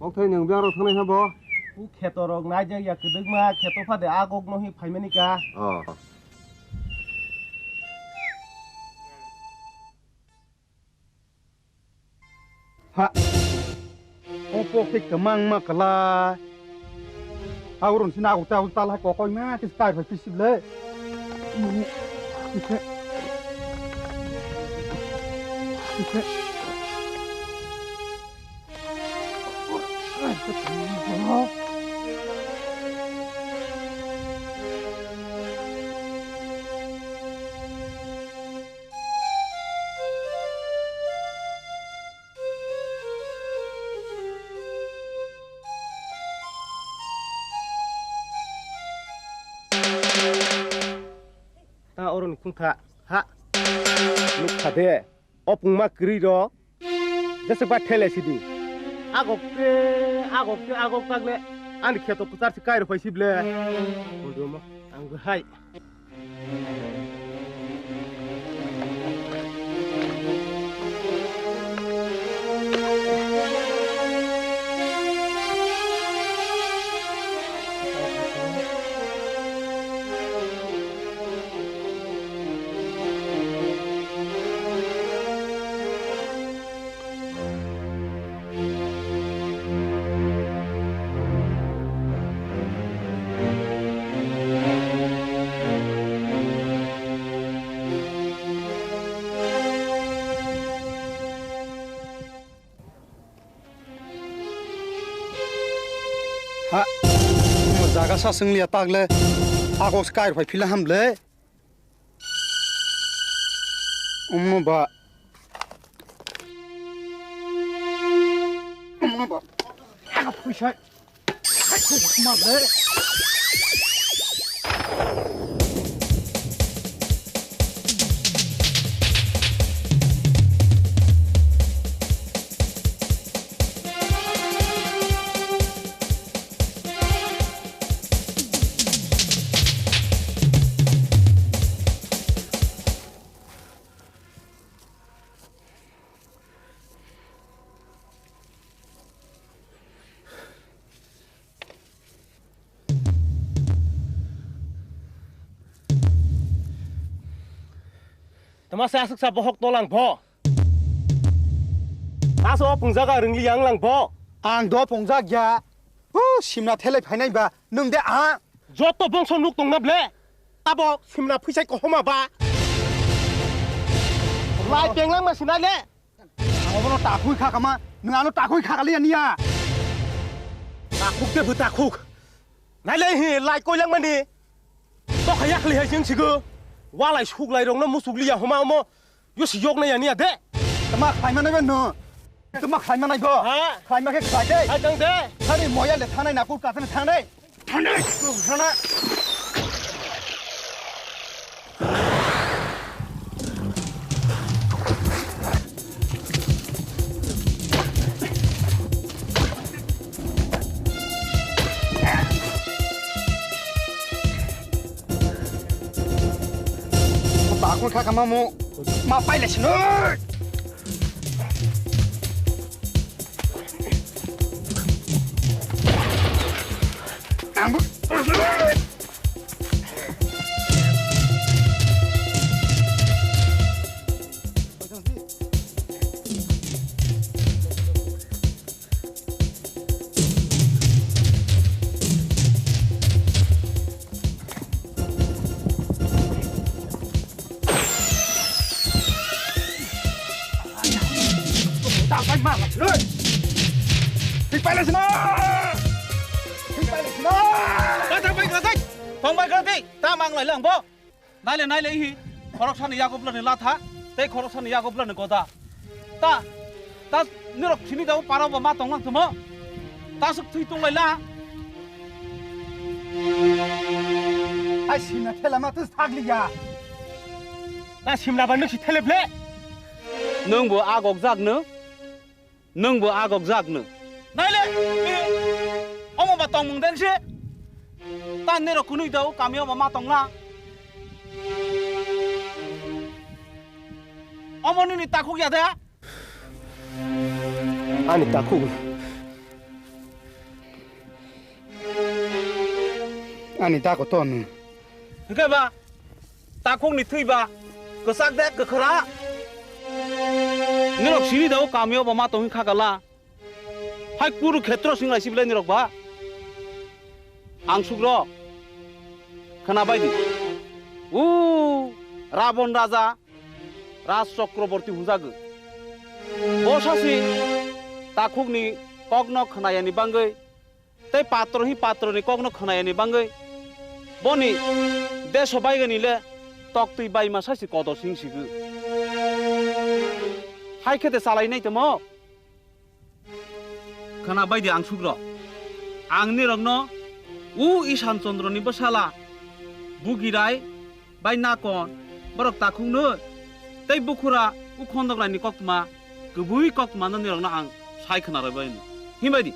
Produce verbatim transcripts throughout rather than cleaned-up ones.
Othai nwng biang rok thangnai ha bo? U kheto rok naijak ya kwdwkma, kheto phade a gok no hi phaimani ka. Oh. Ha. O pok tei kwmang ma kwlai. Aurun sina aguk ta tal hai kokoi ma kis kai phai pisip le. Ta oro ni khungtha ha. Nukha de. O pungma kwrwi rok. Jeswk ba thele sidi. Agok te, agok te, agok tagle. Ani kheto kwchar si kai rw phai sible. Ang hai. Ha, omo jaga sa swngliya tagle, agok se kairok phai phila hamle. Omo ba. Omo ba. Aga phuisa. Phuisa khuma le. Tama se aswk sa bohok tolang bo. Aso pungjak a rwngli yang lang bo. Ang do pungjak ya. Hu, simna thelai phainai ba, nwng de a. Joto bongso nuk tongna ble. Abo simna phuisai kohoma ba. Lai penglang ma sinai le. Ang obono takhui kha kama, nwng ano takhui kha kali ya niya. Takhuk de bo takhuk. Nai le hi lai koilang mani. To khaya khali hai jeng sigo. Walai suklai rokno musuk liya homa omo. Yo si yok na ya niya de. Tama khlai manai ba no. Tama khlai manai go. Ha? Khlai ma khe khlai de. Hai tang de. Thani moya le thanai na ku ka thani thanai. Thanai. Thanai. Bakul kha kama mo. Ma paile sino. Ang bu. Tang bai ma, oi! Thik pai lai sino! Thik pai lai sino! Ba thang bai kha thik! Thang bai kha thik! Ta mang lai lang bo! Naile, naile, hi, khoroksani yago bwlani latha, tei khoroksani yago bwlani goda. Ta, ta, nirok sini da o para bo ma tonglang tongmo. Ta suk thui tong lai la. Ai simna thela ma tus thak liya. Ta simna ba nusi thele ble. Nwng bo agok jak no. Nwng bo agok jak no. Naile, eh, omo ba tongmung deng se. Ta nero kunui da o kami omo ma tongla. Omo nini takhuk ya de? Ani takhuk. Ani dako to nung. Hingke ba, takhuk ni thwi ba, kwchak de kwkhwra. Nirok sini da o kamio bo ma tongwi khakala. Hai Kuru khetro sing lai sibilai nirok ba. Ang sukro. Khana bai di. U Rabon Raja Raj Chakraborti hwnjago. Bo sasi takhukni kokno khnayani bangwi tei patro hi patroni kokno khnayani bangwi boni deso baigani le toktwi baima sasi kodo sing sigo. Hai khe de chalai nai tamo? Khana bai di ang sukro. Ang nirokno u Isan Chandra ni bwsala Bugirai bai Nakon borok takhukno tei bukhura u Khondokrai ni koktma kwbui koktma no nirokno ang sai khna rw bai. Himbai di.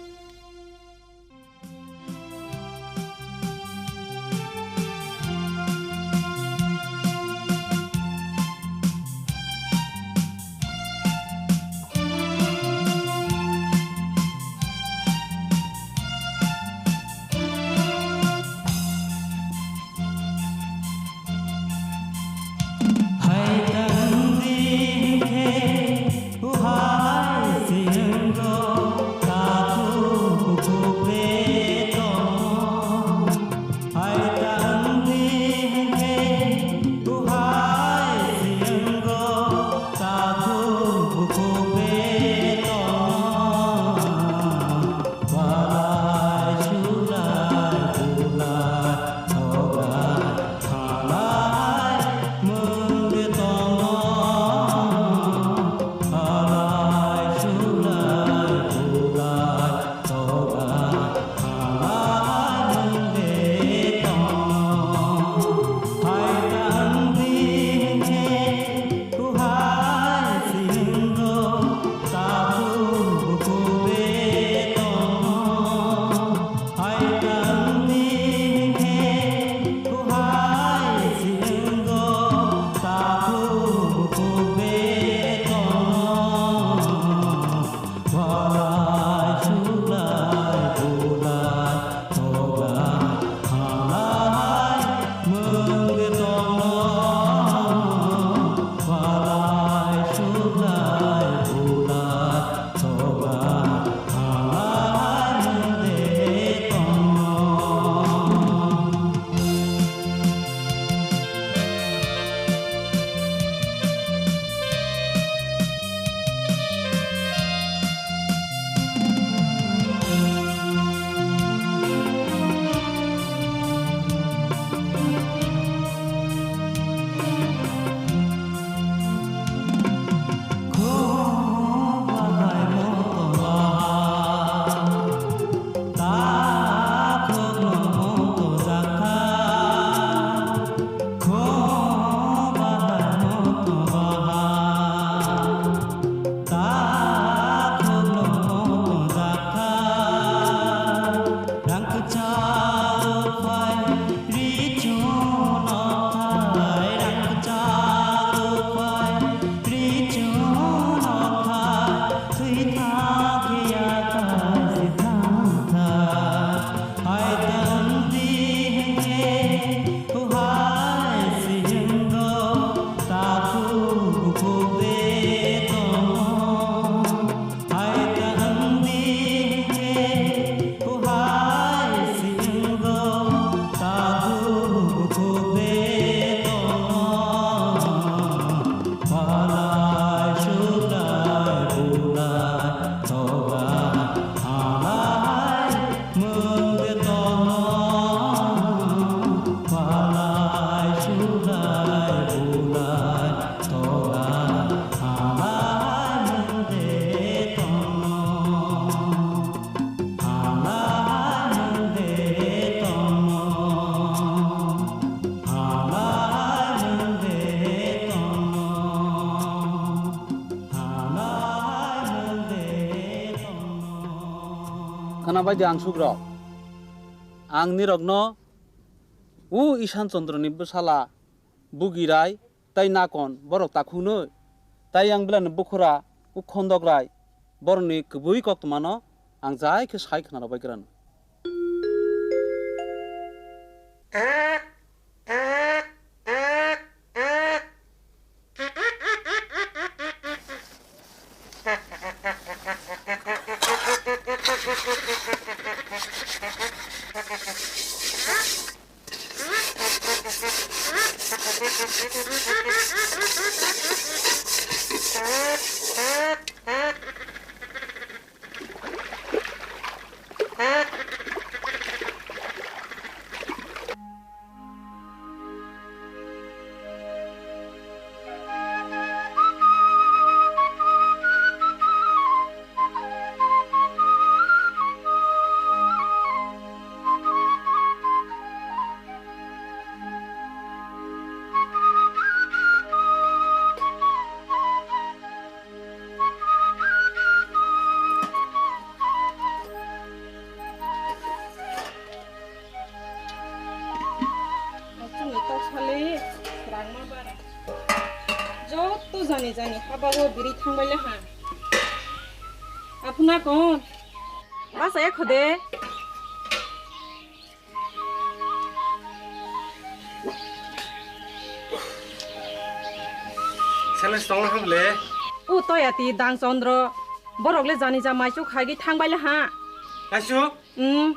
Khwnabai di ang sukrok. Ang nirokno u Isan Chandra ni bwsala Bugirai tei Nakon borok takhuknwi, tei yang belai no bukhura u Khondokrai borokni kwbwi koktwmano ang jai khe sai khwna rwbai kwrwng. Achung ni tok sale rangma bara. Joto jani jani haba o biri thangbai le ha. Aphuna kon. Basa ya khode. Sales tong ham le. U toya ti dang chondro. Borok le jani ja maichuk hai gi thangbai le ha. Maichuk? Hmm.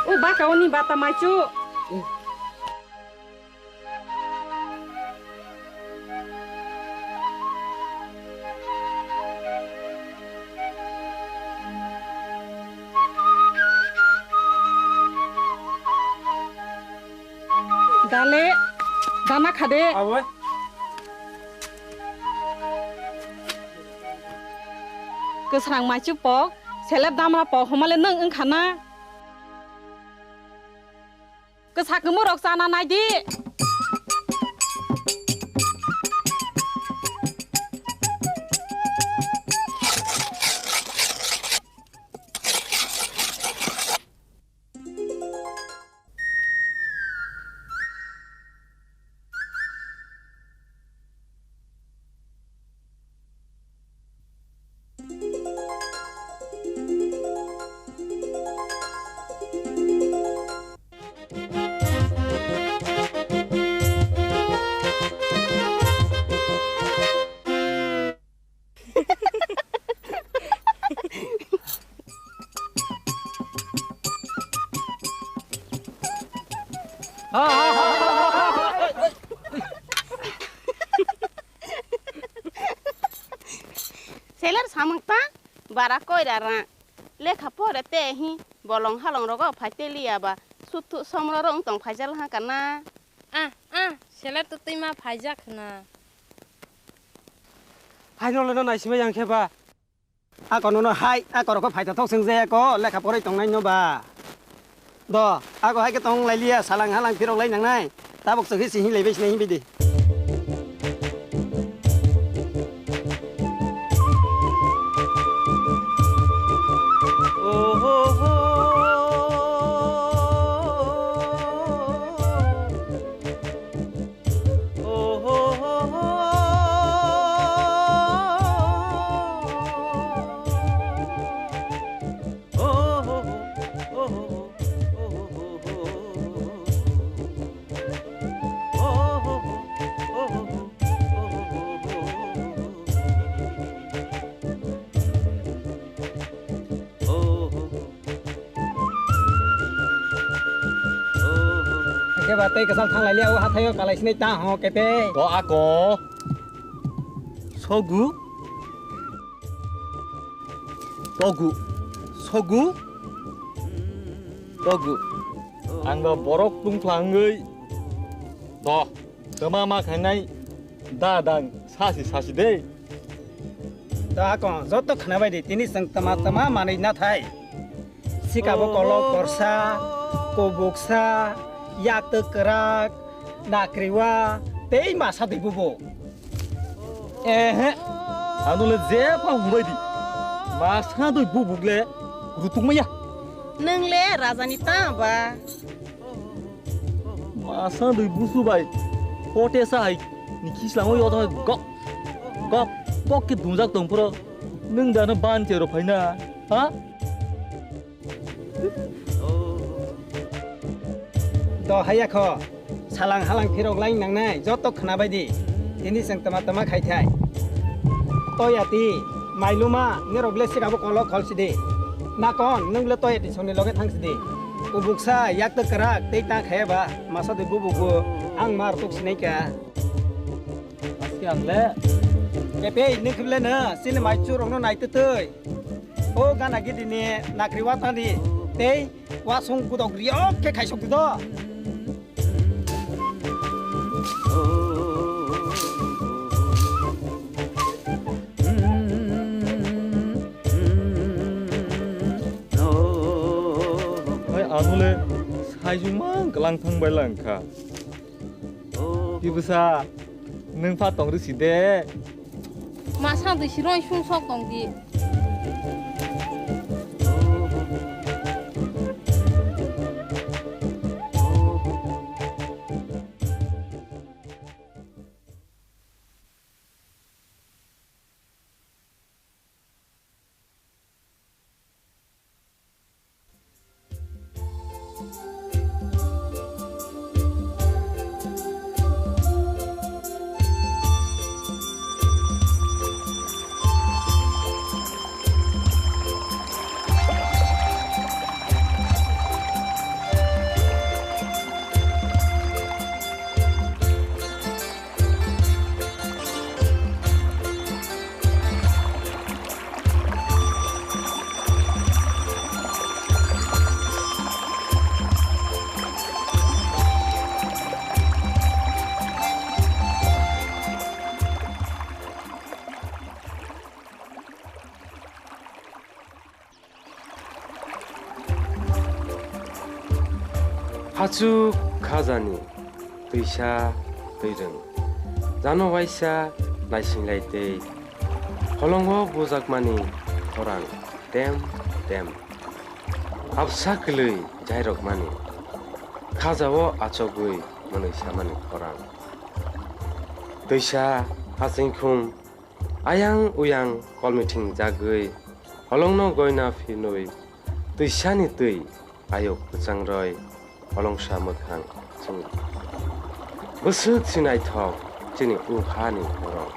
O baka oni bata maichu. Dale, dana khade. Aboi. Kwsrang maichu pok, selep damra pok, homale nwng wngkha na? Kwsa kwmwi rok chana nai di. Seler samung ta bara koira ra. Lekha pore te hi bolong halong rogo phai te liya ba suthu somro rong tong phaijal ha kana. Ah, ah, seler to twi ma phaijak khna. Hai no le no nai sima yang khe ba. A kono no hai, a korok pho phaitha thok seng je ko lekha poroi tong nai no ba. Do, ako hai khe tong lai liya, salang halang phirok lai nang nai. Tabok chokhe si hin lai bai sinai hin bai di. Khe ba tei kwchal thang lai liya, o hathai o kalai sinai ta ho kete. To ako. Sogu. Togu. Sogu. Togu. Ang ba borok tungphla wngwi. To. Tama ma khainai. Da dang. Sasi sasi de. Da ko joto khna bai di. Tini chwng tama tama manwi na thai. Sikabo kolok korsa, koboksa, yaktwk kwrak, nakriwa, tei masa dui bubo. Ehe, ano le jepha humbai di. Masa dui bubuk le rutuk maya. Nwng le raja ni ta ba. Masa dui busu bai. Kote sa hai. Ni kislang o yoto hai gok. Gok. Gok ke dungjak tong puro. Nwng da no ban chero phaina. Ha? Do haya kho, salang halang phirok lai nangnai, joto khna bai di. Tini chwng tama tama khai thai. Toyati, mailuma, nirok le sikabo kolo khol sidi. Nakon, nwng le toyati songni loge thang sidi. Ubuksa, yak tw kwrak, tei ta khaya ba, masa de bubu bu, ang mar tuk sinai ka. Aske ang le. Kepe, nwng khible na, sini mai churok no nai tw twi. O gana gidi ni nakri watani, tei Wasung budok riok khe khaisok di do. Hai ano le saijwng mang kwlang thang bai lang kha. Kibisa, nwng pha tong rw si de. Ma sang twi si roi sung sok tong di. Hachuk khajani twisa twirwng, jano waisa naisinglai tei holongo bujakmani khorang tem tem. Absa kwlwi jairokmani, khajao achogwi mwnwi samani khorang. Twisa hachingkhung ayang uyang kolmithing jagwi holongno goina phinwi twisani twi ayuk kwchangroi holongsa mwkhang chwng bwswk se naithok chini o hani borok.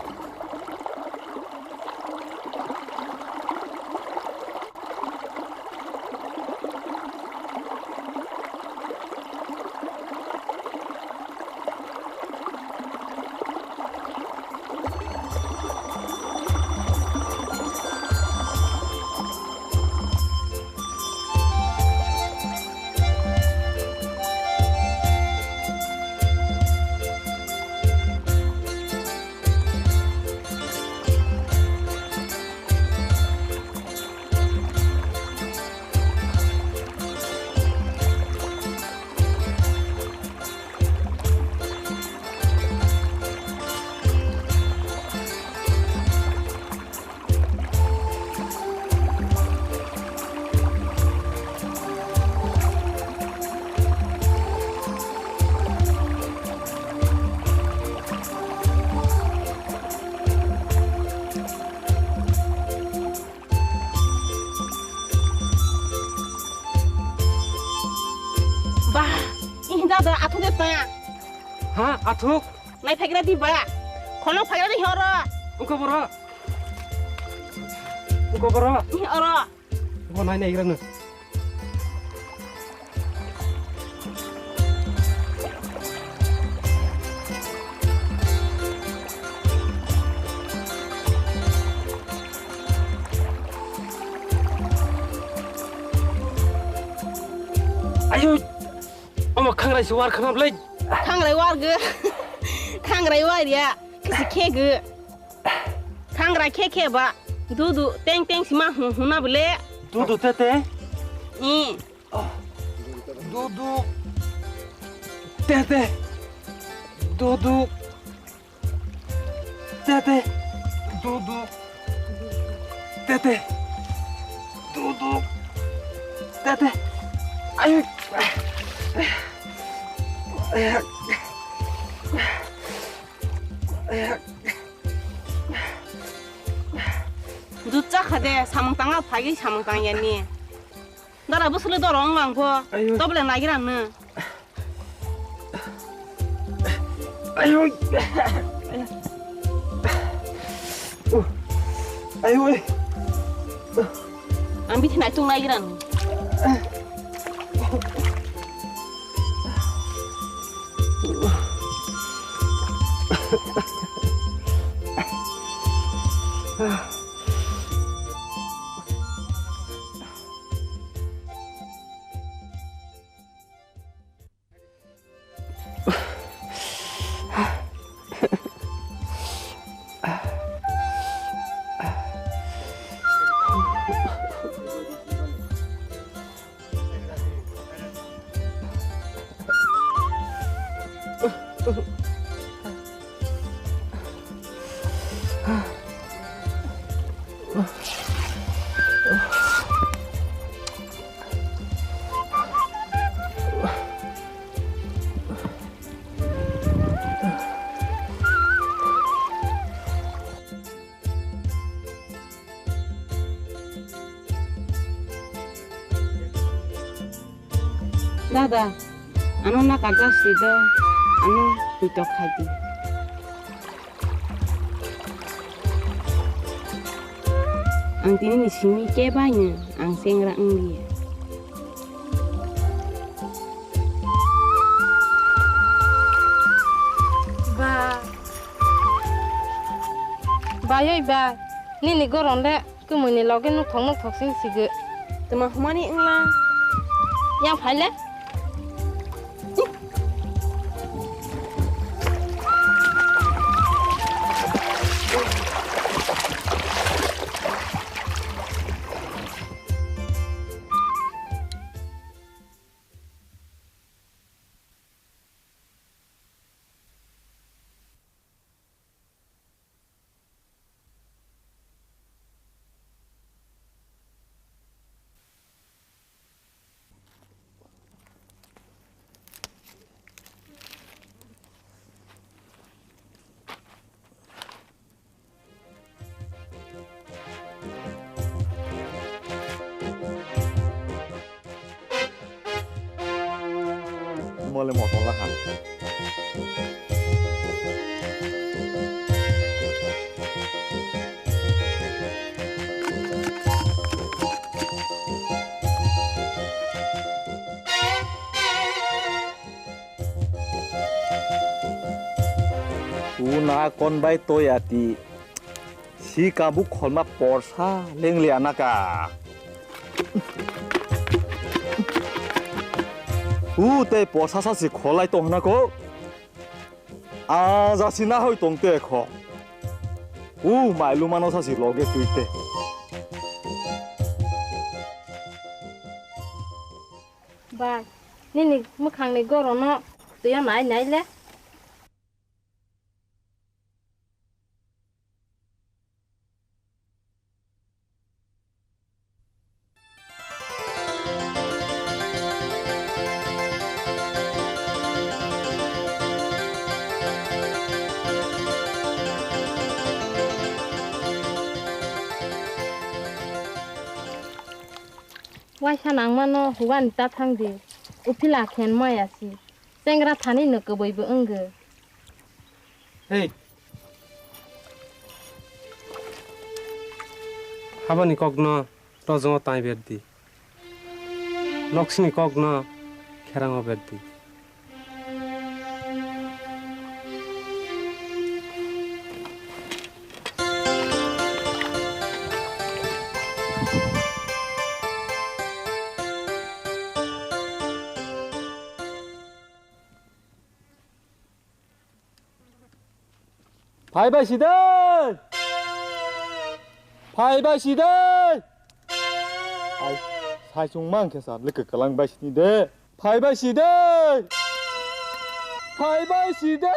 Bah, ih, dada, athuk de ta. Ha, athuk? Nai phaikra di ba. Khono phaikra di horo. Uko boro. Uko boro. Ih, oro. Bo nai nai grano. Ayo, omo khangrai se war khana blai. Khangrai war ge. Khangrai war ya. Kisi khe ge. Khangra khe khe ba, dudu teng teng sima hu-, huna bole. Dudu te te? I. Dudu te te. Dudu te te. Dudu te te. Dudu te te. Ai. Dut chakha de, samung tanga phagi samung tang yani. Dara bwswlwi doro wng lang pho. Ayo. Tobole nagira nw. Ayo. Ayo. Ang bithi naitung nagira nw. Dada, ano naka jas di do, ano twi tok khai di. Ang tini ni simi kebaino ang sengra wng liya. Ba. Bayoi ba, nini goron le kumui ni loge nuthok nuthok sing sigo. Tuma humani wngla. Yang phai le. Mole motor la han. Una kon bai toi ati. Si kabuk kholma porsa lengli anaka. U tei porsa sa si kholai tong hwnako. A jasi na hoi tong te kho. U mailu mano sa si loge twi te. Bai, nini mwkhangni gorono twiyo nai nai le. Waisa nangmano hubani ta thang di, uphila khen maya si, chengra thani no kwbwi bo wngwi. Hey. Habani kokno rojong o tai ber di. Noksini kokno kherang o ber di. Phai bai si de! Phai bai si de! Ai, sai chung mang khe sa, le kwklang bai sini de. Phai bai si de! Phai bai si de!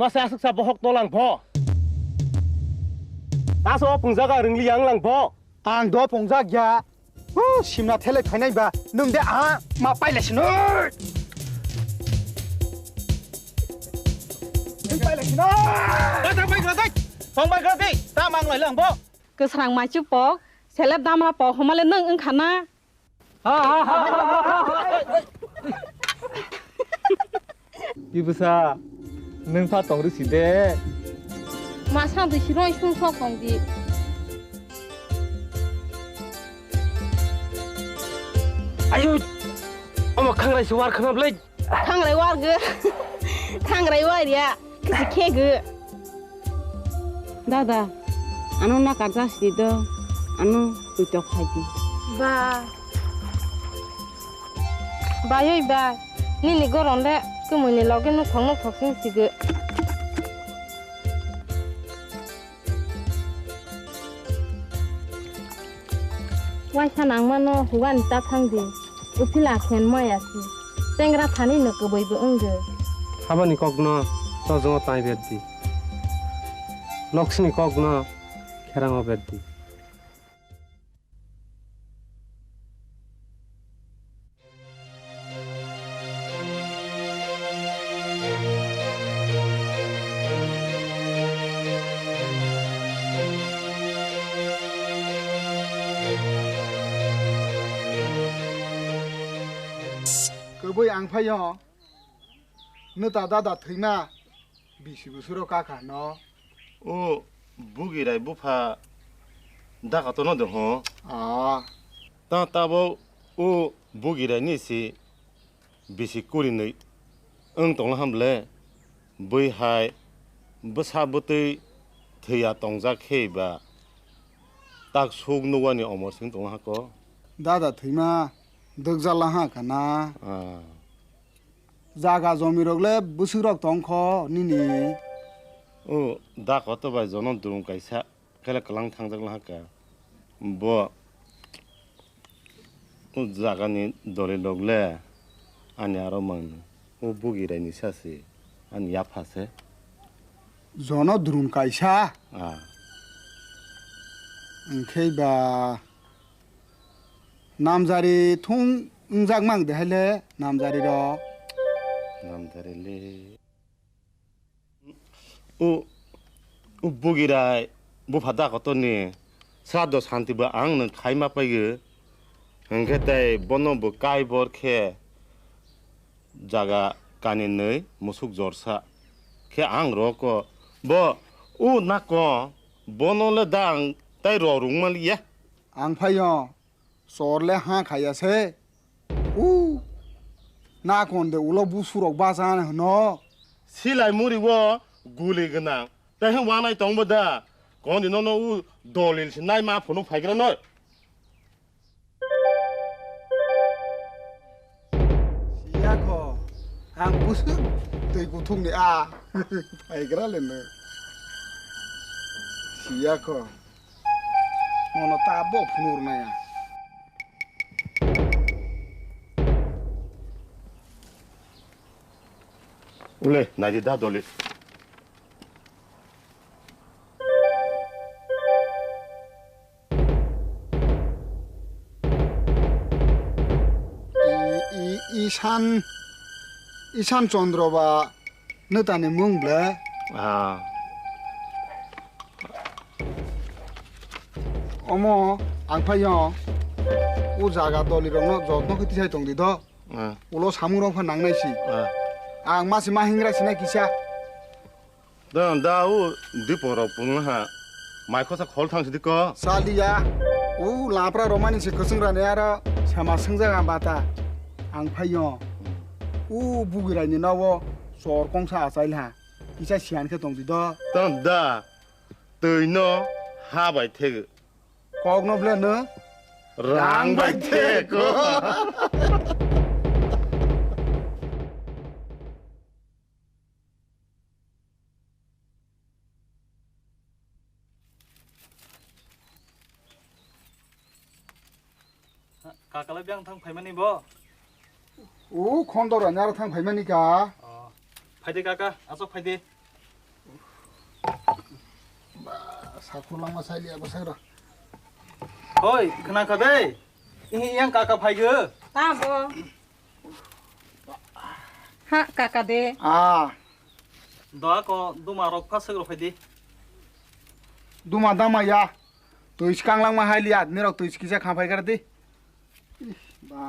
Asa aswk sa bohok tolang pho. Taso pungjak ang rwngli yang lang pho. Ang do pungjak ya. Hu, simna thelai phainai ba. Nwng de a ma pailai sino. Nwng pailai sino. Ba ta bai gra dai. Phang bai gra dai. Ta mang lai lang pho. Kwsrang maichu pok, selep damra pok, homale nwng wngkha na? Ibwsa, nwng pha tong rw si de. Masa dui si roi sung sok tong di. Ayu, omo khangrai si war khana blai. Khangrai wargw. Khangrai wariya. Kisi khegw. Dada, ano nakar jasdi do, ano puitok phaidi. Ba. Bayoi ba. Nini goron le kumuini loge nukhong nukhok sing sigw. Waisa nangmano hugani ta thangdi. Uphila khen maya si. Chengra thani no kwbwi bo wngdi. Habani kokno chojwngo tai berdi. Noksini kokno kherango berdi. Kwbwi ang phaio. Nwta dada thwima bisi bwswk rw kha no. O bugirai bupha dakatono de ho. Ah. Ta tabuk o bugirai ni si bisi kuri nwi wng tongla ham le. Bui hai bwsa bwtwi thwiya tongjak khe ba tak suk nugwani omor sing tongla ha ko. Dada thwima dwkjala ha kana. Ah. Jaga jomirok le bwswkrok tong kho nini. O da koto bai jono durung kaisa khe le kwlang thangjak lahaka. Bo o jagani dolirok le ani aro mangni. O bugirai ni sasi ani yapha se. Jono durung kaisa? Ah. Hwnkhe ba namjari thung wngjak mang de hai le namjari rok. Namjari le. O, o bugirai bupha da kotorni sraddho santi bo ang nwng khai ma paigw. Hwnkhe tei bono bo kaibor khe jaga kani nwi musuk jorsa khe ang roko. Bo o nako bono le da ang tei rorung maliya. Ang phaio. Chor le ha khaya se. U. Na kon de ulo busurok bacha hwno. Silai muri o guli gwnang. Tei hwn wanai tongbo da. Kon di nono u dolil se nai ma phunuk phaigra noi. Siya kho. Ang busuk tei kuthung ni a. Phaigra le no. Siya kho. Mono ta bo phunuk naya. Ule, naidi da doli. I, i, Isan, Isan Chandra ba. Nwtani mung ble? Ah. Omo ang phaio. O jaga dolirokno jotno khe tisai tongdi do. Ah. Ulo samungrok pha nangnai si. Ah. Ang masi ma hingra sinai kisa. Da, da, o diporok pungla ha. Mai khosa khol thang sidi ko. Saliya. O lapra romani se khosung rani aro sema sungjaga bata. Ang phaio. O bugirai ni nogo sor kongsa achail ha. Kisa siyan khe tongdi do. Tong da, twi no ha bai thego. Kok no ble no? Rang bai thego. Kakala biyang thang phaimani bo? O khondor ani aro thang phaimani ka. Oh, phaide kaka, asok phaide. Sakhulangma sailiya bwsai rw. Hoi, khna kha de. Ihi yang kaka phaigo. Tamo. Ha, kaka de. Ah. Doa ko duma rok phaswk rok phai di. Duma dama ya. Twi swkang langma hai liya, nirok twi kisa kha phai kar di. Ba.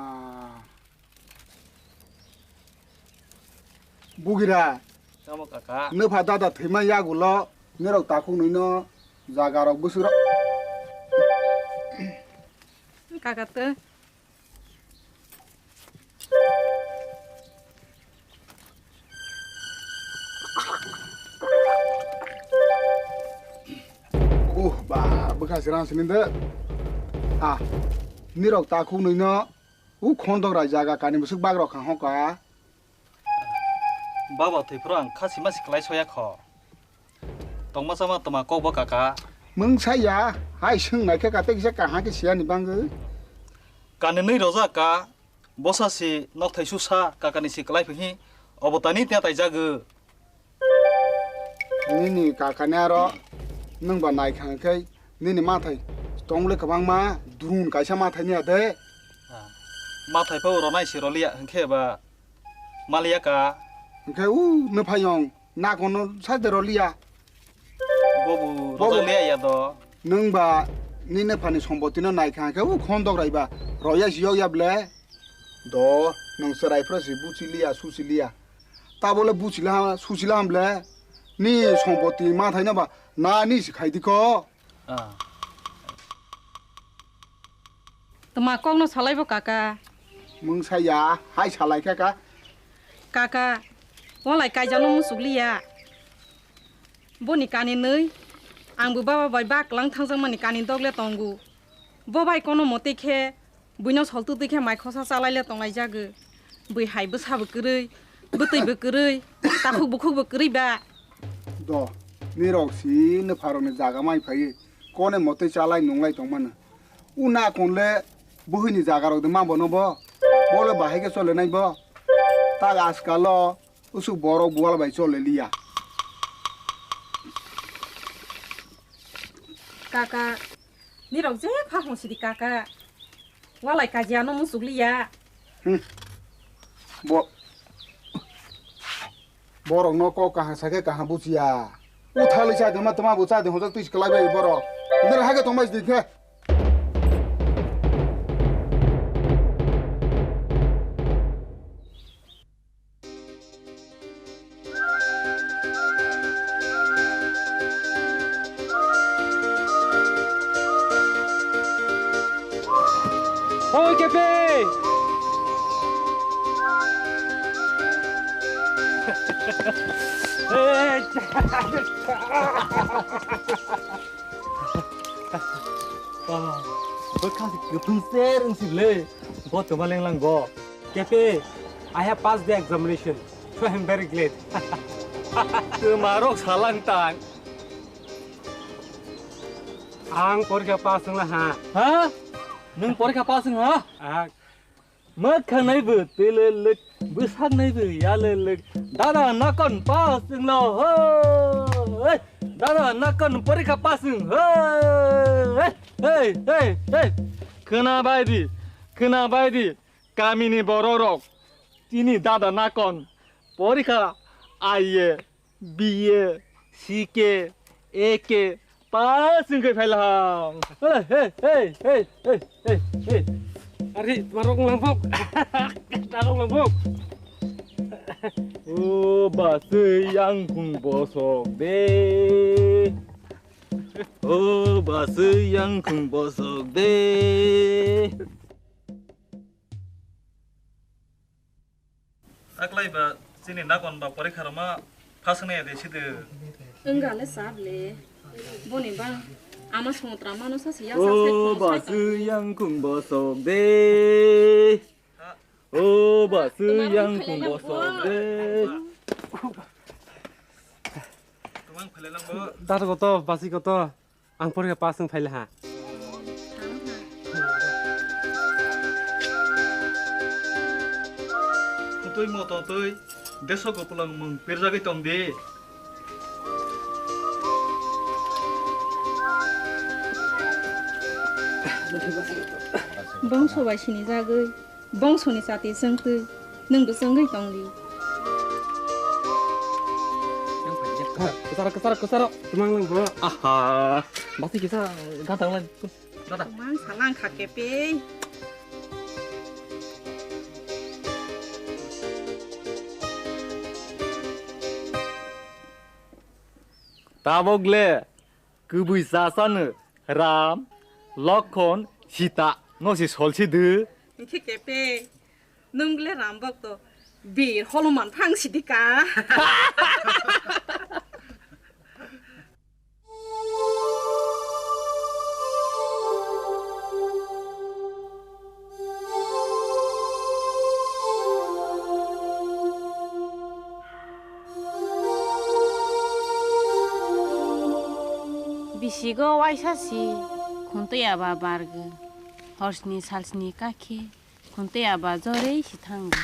Bugira. Tamo kaka. Nupha dada thwima yagulo, nirok takhuk nwi no jaga rok bwswk rok. Kaka twi. Uh, ba, bwkha se rang sini de. Ah, nirok takhuk nwi no, u khondok rai jaga kani bwswk bak rok kha hoka. Baba thwi phuru ang kha sima si kwlai soya kho. Tongma chama tma kok bo kaka. Mungsa ya, hai swng nai khe kate kisa kaham khe siya ni bangwi. Kani nwi rojak ka, bosa si nok thai susa kakani si kwlai phi hi, obo tani tya tai jagw. Nini kakani aro nwng ba nai kha khe nini mathai tong le kwbangma durun kaisa mathai ni ade. Ah, mathai pho ronai si roliya hwnkhe ba maliya ka. Hwnkhe u nuphaiyong nakono sa de roliya. Bobo Bobo. Rojak liya ya do. Nwng ba nini phani sombotino nai kha khe u khon dok rai ba roya si yok ya ble. Do nwng chwrai phro si buchi liya susi liya. Ta bole buchi la susi la ham ble. Ni somboti ma thai na ba na ni si khai di ko. Ah. Tma kokno salai bo kaka. Mungsa ya, hai salai kha ka. Kaka, walai kaijano musuk liya. Boni kani nwi, ang bo baba bai baklang thangjakmani kani dok le tongo. Bo bai kono motwi khe, buino sol twtwi khe mai khosa chalai le tonglai jagw. Bui hai bwsa bo kwrwi, bwtwi bo kwrwi, takhuk bukhuk bo kwrwi ba. Do, nirok si nupharokni jaga mai phaiwi, kone motwi chalai nunglai tongmano. U na kon le buhini jaga rok de ma bono bo. Bo le bahai khe chole nai bo. Tak askal o usuk borok buwal bai chole liya. Kaka, nirok je kha hong sidi kaka. Walai kajiano musuk liya. Hmm. Bo Borokno kok kaham sakhe kaham buchiya. Uthalwi chadi ma tma bo chadi hojak twi kwlai bai borok. Nere hake tongbai sidi khe. Oi, Kepe! Bwkha se kwthwng ser wng si le, bo twma lenglang bo. Kepe, I have passed the examination, so I am very glad. Twma rok salang tang. Ang porikha pass wngla ha. Ha? Nwng porikha pass wng ha? Ah. Mwkhang naibo twi le lwk, bwsak naibo ya le lwk. Dada nakon pass wnglo ho. Hey, dada nakon porikha pass wng ho. Hey, hey, hey, hey. Khwna bai di, khwna bai di. Kamini borok rok. Tini dada nakon porikha aiye. B A, C K, A K, pass wngkhe phailahang. Hey, hey, hey. Ari, twarok langphok. Twarok langphok. O basui yangkhung bosok de. O basui yangkhung bosok de. Taklai ba chini nakon ba porikha rwma phaswk nai de sidi. Wngkha le sab le. Boni ba ama songtra mano sa si ya sa sai O khon sai basui tong. Yangkhung bosok de. Ha. O basui Tuma yangkhung khailang bosok bo. De. Tumang khailang bo. Dar koto, basi koto. Ang porikha pass wng phaile ha. Kutui moto twi deso kupulung mung pirjagwi tong di. Bongso bai sinijagwi, bongsoni chati chwngtwi, nwngbo chwngwi tongdi. Kwcharo, kwcharo, kwcharo. Twmang lang bo. Aha. Basi kisa gantang lai. Dada. Mang salang kha kepe. Tabok le kubui chasano Ram, Lokhon, Sita no si solsi de. Hingke kepe, nwng le Ram bokto bir Holuman thang sidi ka. Bisigo waisa si khuntwi aba bargo, horsni salsni kakhe khuntwi aba jorwi si thango.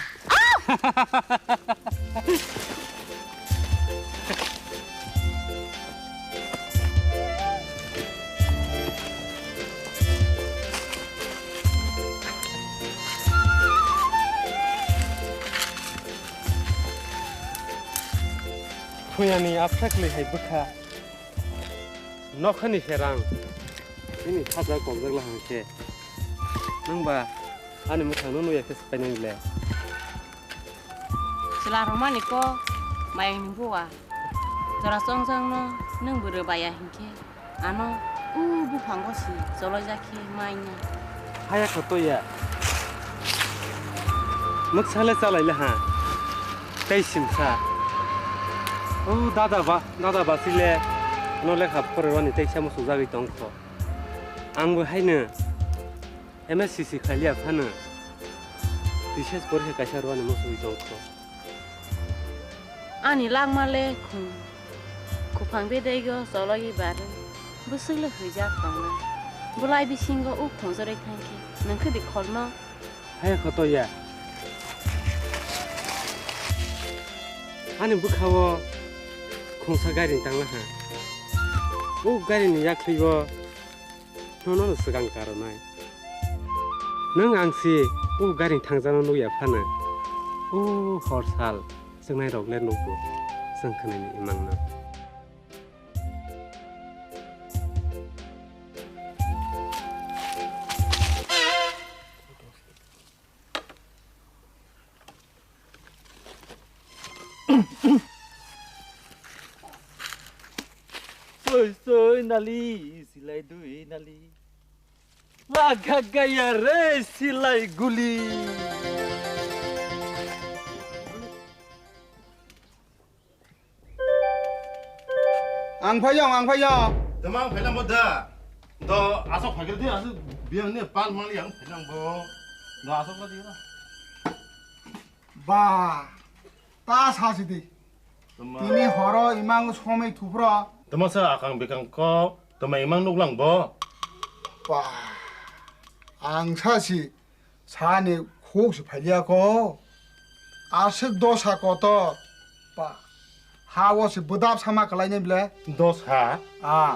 Phuyani aphrang kwlwi hai bwkha. Nokhani se rang. Bini khaja kokjak lahang khe. Nwng ba ani mwkhang no nuya khe swkai nang le. Chwla rwmani kok mayang ni bua. Jora chongjak no nwng bo rwbaya hinkhe. Ano o buphango si choloijak khe manya. Haya kho toya. Mwksa le chalai le ha. Tei simsa. O dada ba, dada ba si le. No lekha phorwani tei samo sujagwi tong kho. Ang bo haino M S C C khailiya phano. T C S porikha kaisa rwani muchungwi tong kho. Ani langma le khung kuphang bedaigo chologwi barwi bwswk le huijak tongnai. Bwlai bisingo uk thongjorwi thangkhe nwng khe di kholno. Hai khoto ya. Ani bwkhao khungsa gari tanglaha. Uk gari ni yakhligo. Nono no swkang karonai. Nwng ang si o gari thangjano nukya phano. O hor sal chwngnai rok le nukgo chwng khwnani imang no. Soi soi nali, silai dui nali. Laga gaya re silai guli. Ang phaiyong, ang phaiyong. Tama ang phaiyong bo da. Do asok phaikir di, asok biang ni pal mali ang phaiyong bo. Do asok lagi lah. Ba, ta sa sidi. Tama. Tini horo imang somai thupro. Tama sa akang bekang ko, tama imang nuklang bo. Ba, ang sa si. Sani khuk se phailiya ko. Aswk dosa kotor. Pa. Ha o se bwdap sama kalainai ble. Dosa? Ah.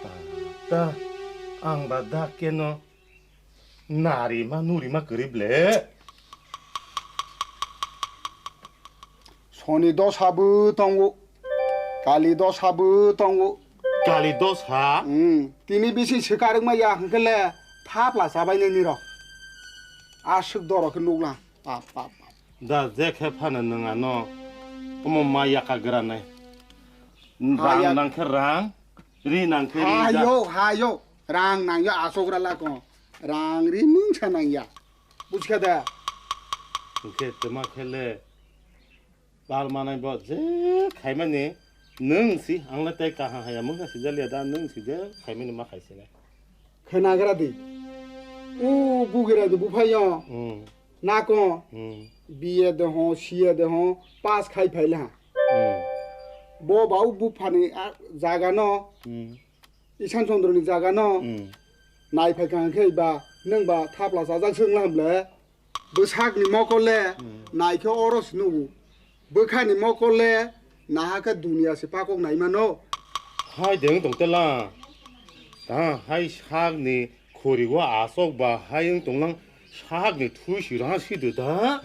Ta, ta, ang ba dak keno narima nurima kwrwi ble. Soni dosa bo tongo, kali dosa bo tongo. Kali dosa? Hmm, tini bisi swkarwk ma ya hwnkhe le thapla chabainai nirok. Aswk doro khe nukla. Pap, pap, pap. Da je khe phano nwng ano omo ma yaka granai. Rang nang khe rang, ri nang khe ri da. Hayo, hayo, rang nang ya asok ra lako. Rang ri mungsa nang ya. Buchkha da? Hwnkhe twma khe le. Pal manai bo je khaimani nwng si, ang le tei kaham haya mungsa sijaliya da, nwng si je khaimani ma khai sinai. Khwnagra di. U bugira di buphai yo. Hmm. Nako. Hmm. B A de ho, C A de ho, pass khai phai la. Hmm. Bo ba u buphani, a, jaga no. Hmm. Isan Chandra ni jaga no. Hmm. Nai phai kha khe ba, nwng ba thapla chajak swng la hamle. Bwsakni mokol le naikhe oro se nugo. Bwkhani mokol le nahakhe duniya se pakok naimano. Hai de wng tong tela. Ta hai sakni Porigo aswk ba hai wng tonglang sahakni thui si rang si de da.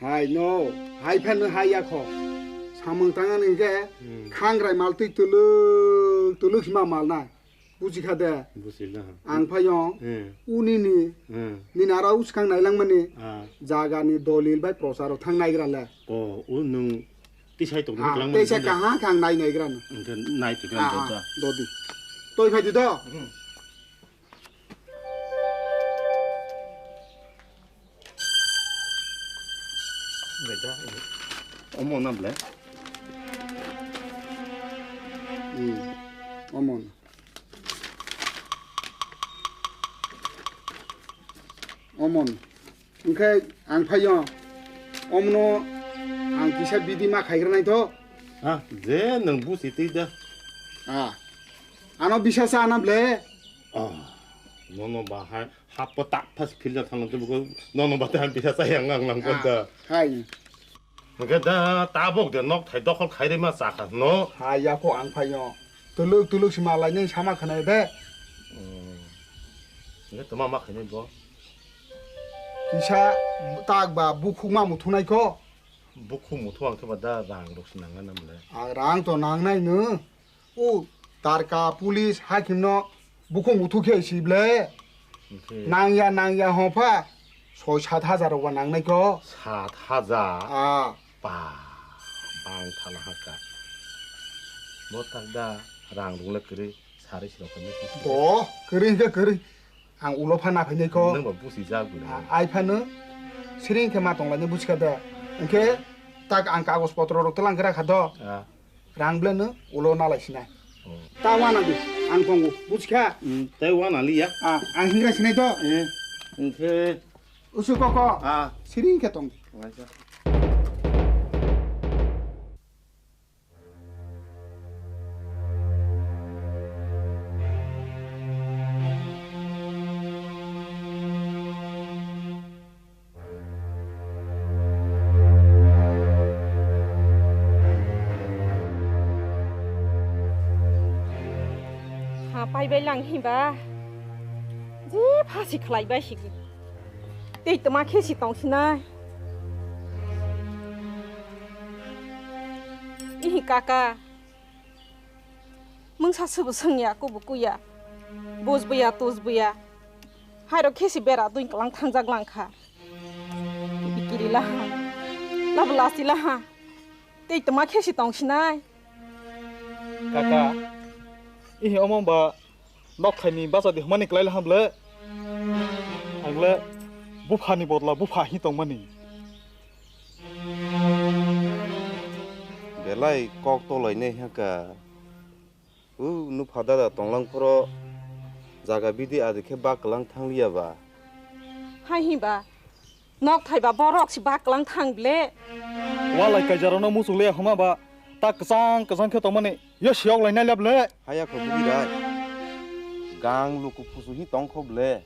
Hai no, hai phan no hai yakho. Samung tangan hingke Hmm. khangrai mal twi tuluk tuluk hima mal na. Buji kha de. Buji la. Ang phayo Hmm. uni ni Hmm. ni nara uskang nailang mani Ah. jaga ni dolil bai procharo thang naigra le. O, o nung tisai tong Ah, tlang tei mani sa de. Kaha kang nai naigra no. Engke nai twi Ah, kang ah, da. Dodi. Toi phai di do. Hmm. Omo na ble. Hmm. Omo na. Omo na. Engkhe ang phaio. Omno ang kisa bidi ma khaigra nai to. Ha, je nang busi twi da. Ah. Ano bisa sa na ble. Ah. Nono bahai. Happo tak phas philna thangna tei buko nono bate han pisa chayang ang lang Ah, da. Hai. Hwnkhe da tabok de nok thai dokhol khairima chakha no. Ha yako ang phaio. Tuluk tuluk si malai nai sama khanai de. Hmm. Hwnkhe toma ma khainai bo. Kisa tak ba bukhuk ma muthunai ko. Bukhuk muthu ang khe ba da rang rok si nang na mle. Ah, rang to nang nai no. O tarka, police, hakimno bukhuk muthuk khe si ble. Hwnkhe nangya, nangya hopha. Soi sat hajar rok ba nangnai ko. Sat hajar? Ah. Pa, bang thana hakha. Bo tak da rang rung le kwrwi sari sirok khe mesti. To, kwrwi hwnkhe kwrwi. Ang ulo pha na phainai ko. Nang ba busi jak gwi. A-, ai phano siring khe ma tonglaini buchkha da. Hwnkhe tak ang kagoj potro rok twlang khe rakha do. Ah. Rang ble no ulo nalai sinai. Oh. Ta wana di, ang tongo, buchkha. Hmm, tei wana liya. Ah, ang hingra sinai to. Eh, hwnkhe. Usu koko. Ah. Siring khe tong. Waisa. Ha, pai bai lang hiba. Je phasi khlai bai sigi. Tei toma khe si tong sinai. Ihi kaka. Mungsa subu sungya, kubu kuya. Bujbuya, tujbuya. Hairo khe si bera dui kalang thangjak lang kha. Bikiri laha, labu lasi laha. Tei toma khe si tong sinai. Kaka, ihi omo ba nok thaini basa di hmani klai laha ble. Ang le bupha ni bodla bupha hi tong mani. Belai kok tolai nai haka. U nupha dada tonglang phoro jaga bidi adi khe bak kwlang thang liya ba. Hai hi ba. Nok thai ba borok si bak kwlang thang ble. Walai kaijarano muchung le homa ba ta kwchang kwchang khe tongmani yo siyok lai nai lab le. Haya kho bugi rai. Gang luku phusu hi tong kho ble.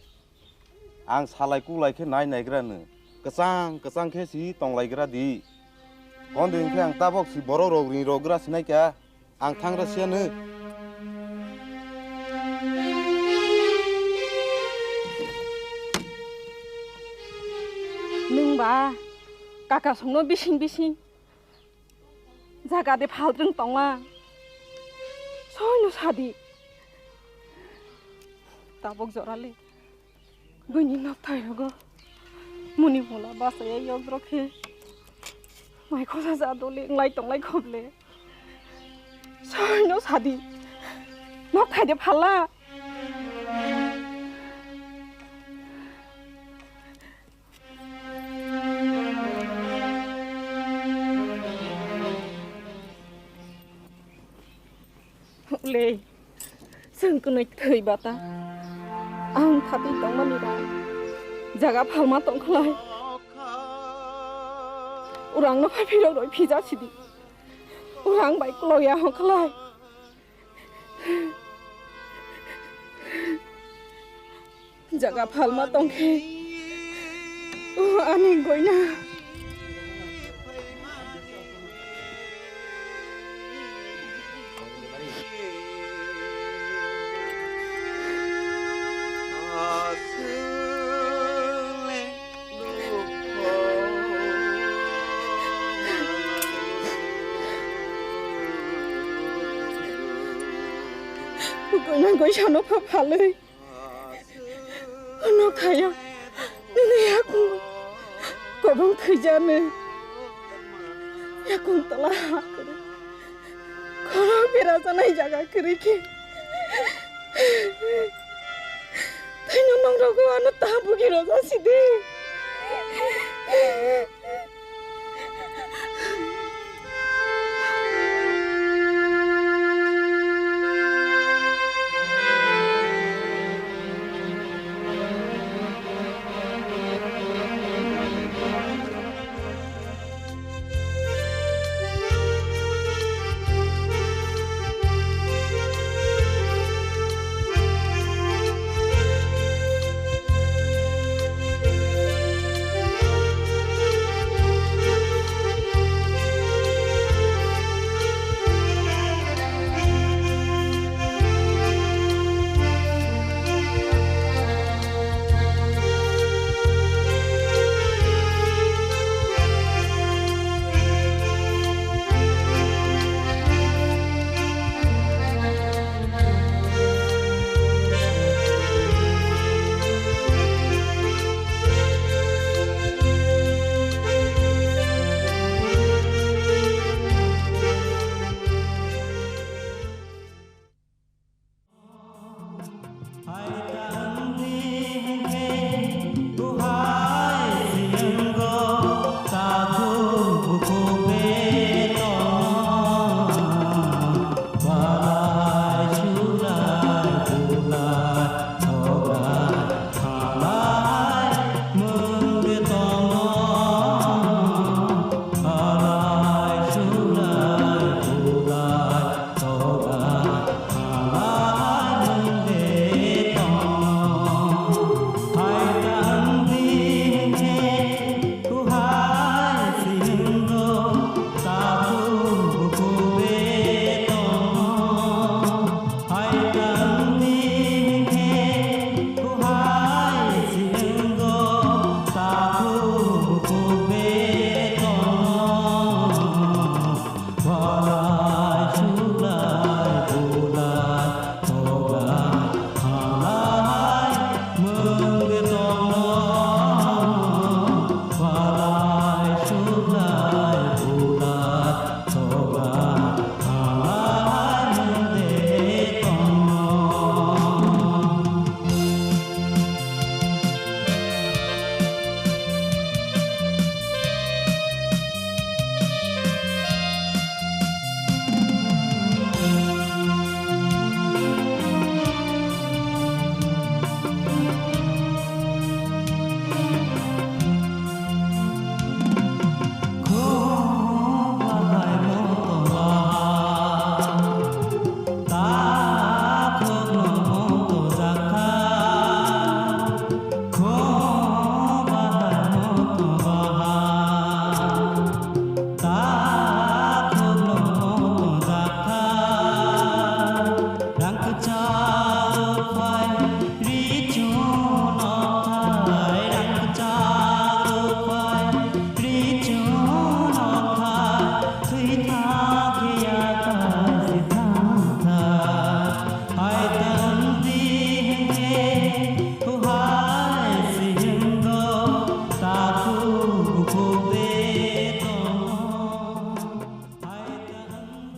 Ang salai kulai khe nai naigra no. Kwchang kwchang khe si tong lai gra di. Kondi hwnkhe ang tabok si borok rok ring rok gra sinai kha. Ang thang rw siya nw. Nwng ba kaka songno bising bising jaga de phaltrwng tongla. Soino sadi. Tabuk jorale. Buini nokthai rogo muni mula bachaya yokdrok khe mai khosa ja doli wnglai tonglai khoble. Soino sadi nokthai de phala. Ulei, chwng kwnwi thwi bata. Ang phatwi tongmani rang jaga phalma tong khlai. Urangno phai phirok roi phija sidi. Urang bai kloya hon khlai. Jaga phalma tongkhe, o ani goina. Nang koi sano pha phalwi. Ano khaya. Nini yakung kobong khwijani. Yakung tala ha kwrwi. Khoro bera janai jaga kwrwi khe. Thaino nongrogo ano ta bugi roja sidi.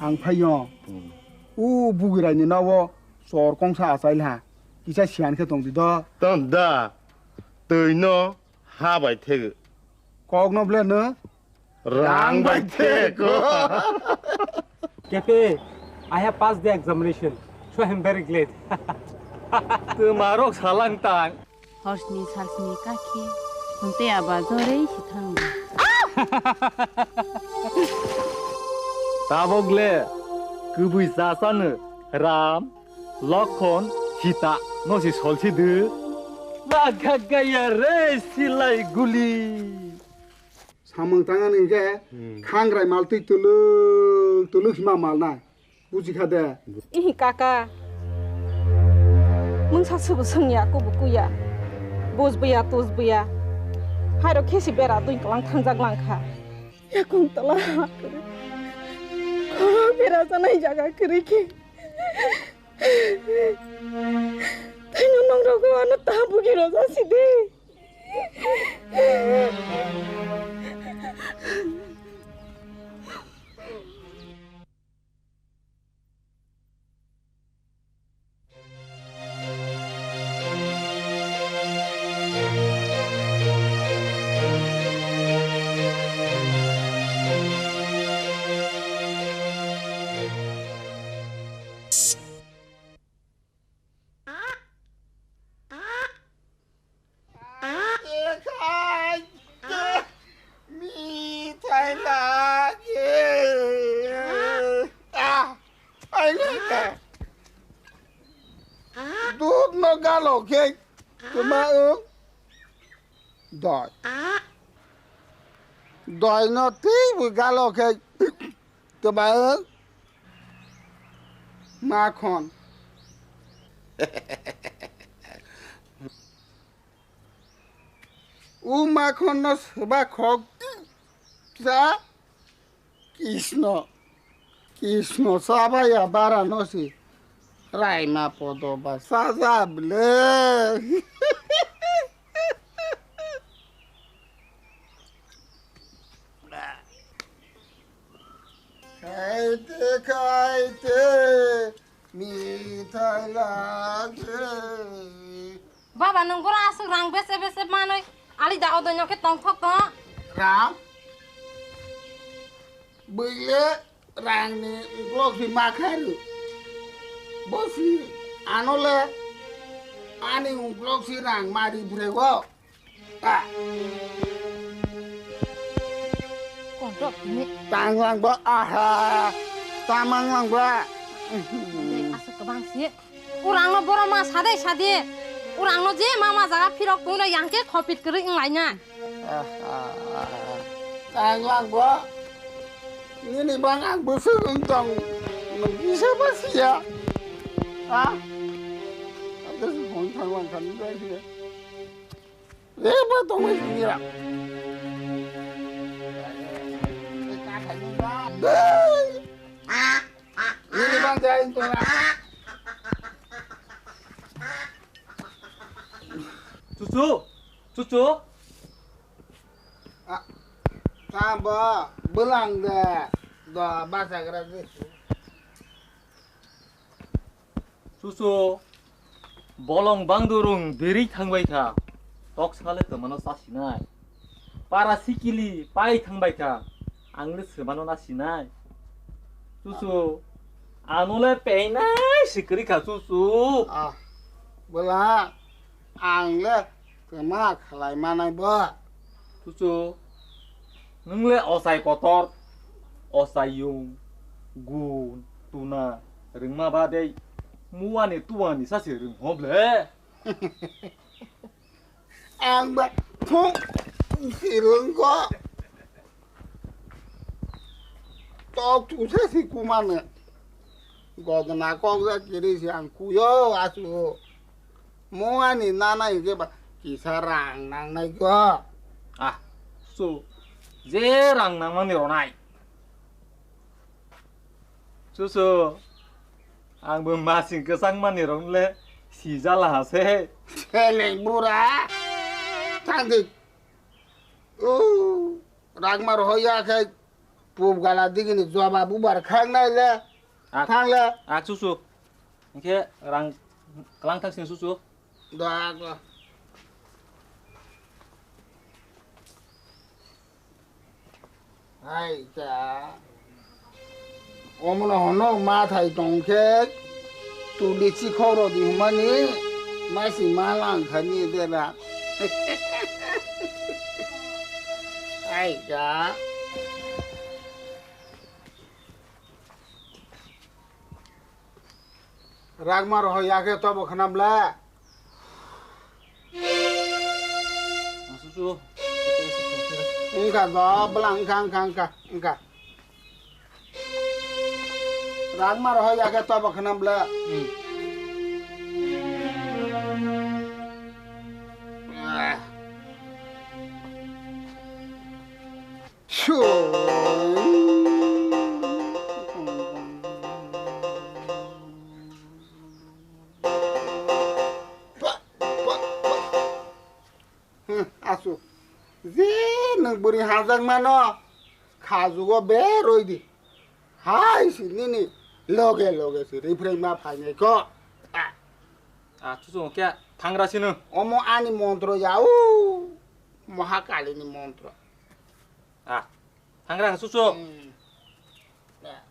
Ang phaio. Hmm. O bugirai ni nao chor kongsa achail ha. Kisa siyan khe tong di do. Tong da. Twi no ha bai thegu. Kok no ble no. Rang bai thegu. Kepe, I have passed the examination, so I am very glad. Twmarok salang tang. Horsni salsni kakhe hwnkhe aba joroi si thango. Tabok le kwbwi chasano Ram, Lokhon, Sita no si solsi de. Bagagaya re silai guli. Samung tangan hwnkhe Hmm. khangrai maltwi tuluk tuluk hima malnai. Buji kha de. Ihi kaka. Mungsa subu sungya, kubu kuya. Bujbuya, tusbuya. Hairo khesi bera dui kalang thangjak langkha. Yakung tala ha kwrwi. Khoro bera janai jaga kwrwi khe. Thaino nongrokbo ano tabugi rojak si de. Mithai lagi. Ah, ai lagi. Dut no galo khe. Tuma ung. Doi. Doi no twi bu galo khe. Tuma ung. Makhon. U makhon no swba khok sa Krishna. Krishna sabaya bara no si raima podo ba saja ble. Khaite khaite mithai lage. Baba, nwng boro aswk rang bese bese manwi ali da odoi no khe tongthok tong. Rang? Bwile rangni uklok si ma kharu. Bosi anole ani uklok si rang mari phrego. Ah. Kontok ini. Tanglang ba, aha. Tamang lang ba. Dek aswk kwbang si. Urang no boro ma sadai sadi. Urang no je ma ma jaga phirok tungna yang khe khopit kwrwi wng laina. Aha. Tanglang ba. Nini bang ang bwswk wng tong. Nung kisa ba siya. Ha? Ada sih hon tanglang kan ba siya. Reba tongwi sinira. Ini bang jai tongla. Chuchu, chuchu. Ah, tabo belang de. Do basagra de. Chuchu, bolong bangdurung beri thangbai kha, tok sale twmano chasinai. Para sikili pai thangbai kha, ang le swmano nasinai. Chuchu, ano le peinai sikri kha chuchu. Ah, bwla, ang le Kwma khlai manai bo. Chuchu, nwng le ochai kotor, ochai yung, gun, tuna, rwngma ba dei, muani tuani sa se rwng ho ble. Ang ba thung si rwng go. Tok tu sa si kumane. Godna kok ja kiri si ang kuyo asu. Mo ani nana hinkhe ba kisa rang nangnai kho. Ah, su, je rang nangmani ronai. Su, su, ang bo masing kwchang mani rong le sijala ha se. Seleng bura. Thangdi. O, rang mar hoya khe pub gala digini joba bubar khang nai le. Ah, thang le. Ah, su, su. Hingke rang kelang thang sini susu. Da ko. Hai ta. Omono hono ma thai tong khe tuli chikhoro di humani masi ma lang khani dera. Hai ta. Ragma roho ya khe tobo khna bla. Asusu. Wngkha do, bwla wngkha, wngkha, wngkha, wngkha. Ragma roho ya khe tobo khna bla. Hmm. Ah. Su. Asu, je nwng bwrwi hamjak mano, khajugo beroi di. Hai si nini loge loge si rifrei ma phainai kho. Ah. Ah, chuchu khe thangra sino. Omo ani montro ya u. Mahakali ni montro. Ah, thangra ha chuchu. Hmm. Ya.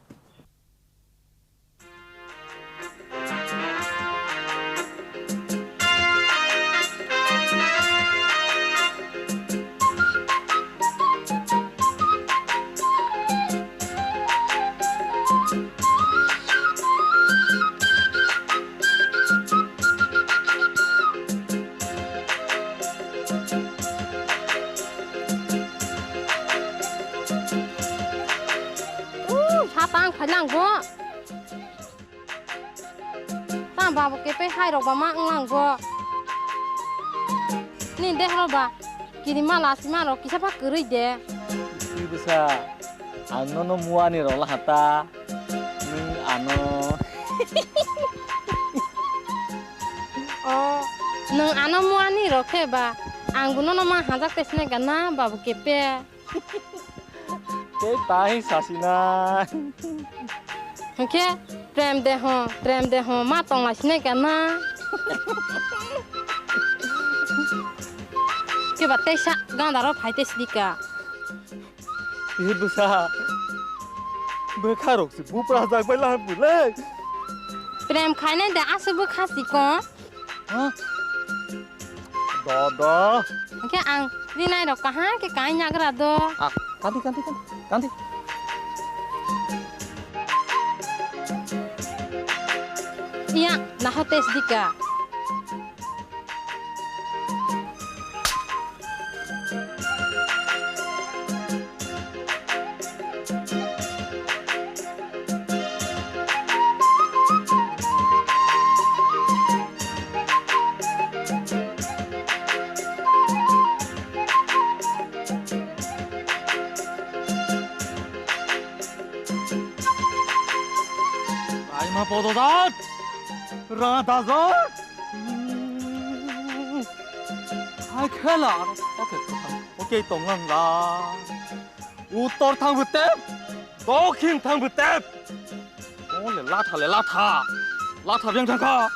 Uh, satang khailang go. Tang babu kepe hai rok ba ma wnglang go. Ni deh rok ba. Kini mala sima rok kisa pha kwrwi de. Twi bwsa, ang nono muani rok la hata. Nwng ano. O, nwng ano muani rok khe ba. Ang bo nono ma hajak te sinai gana babu kepe. Tei tai sasinai. Hwnkhe prem de ho, prem de ho, ma tongla sinai ka na. Khe ba teisa ganda ro phai te sidi ka. Tei bwsa. Bwkha rok se bupra jak bai lahar bwlai. Prem khainai de aswk bwkha si ko. Ha? Do, do. Hwnkhe ang rinai rok kaham khe kai nyagra do. Ah, kanti, kanti, kanti, kanti. Iya, naho test dika. Raima podojak, radajak. Hai khela, oke, oke, tonglang la. Uttor thangbo tep, dokhin thangbo tep. O le latha le latha. Latha beng thangkha.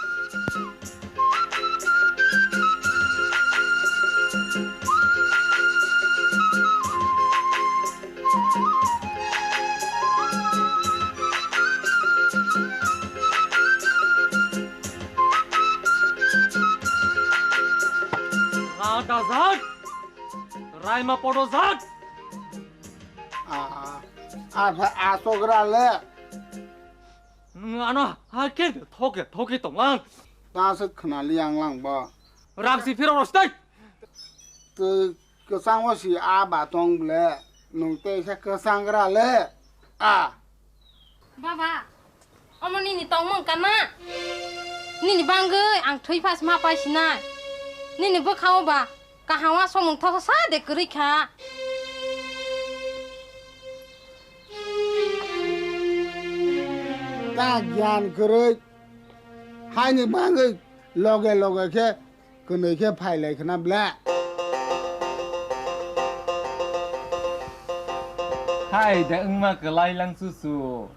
Radajak. Raima podojak. A, a, a, a, sogra le. Nwng ano hakhe thoke thoke tonglang. Ta se khwnali ang lang bo. Rang si phiro rostai. Twi kwchang o si a ba tong ble. Nwng tei se kwchang gra le. A. Baba, omo nini tongmung kana? Nini bangwi ang thwi phas ma pai sinai. Nini bwkha o ba kaham wa somung thosa sa de kwrwi kha. Ta gyan kwrwi. Haini bangwi loge loge khe kwnwi khe phailai khna ble. Hai de wngma kwlai lang chuchu.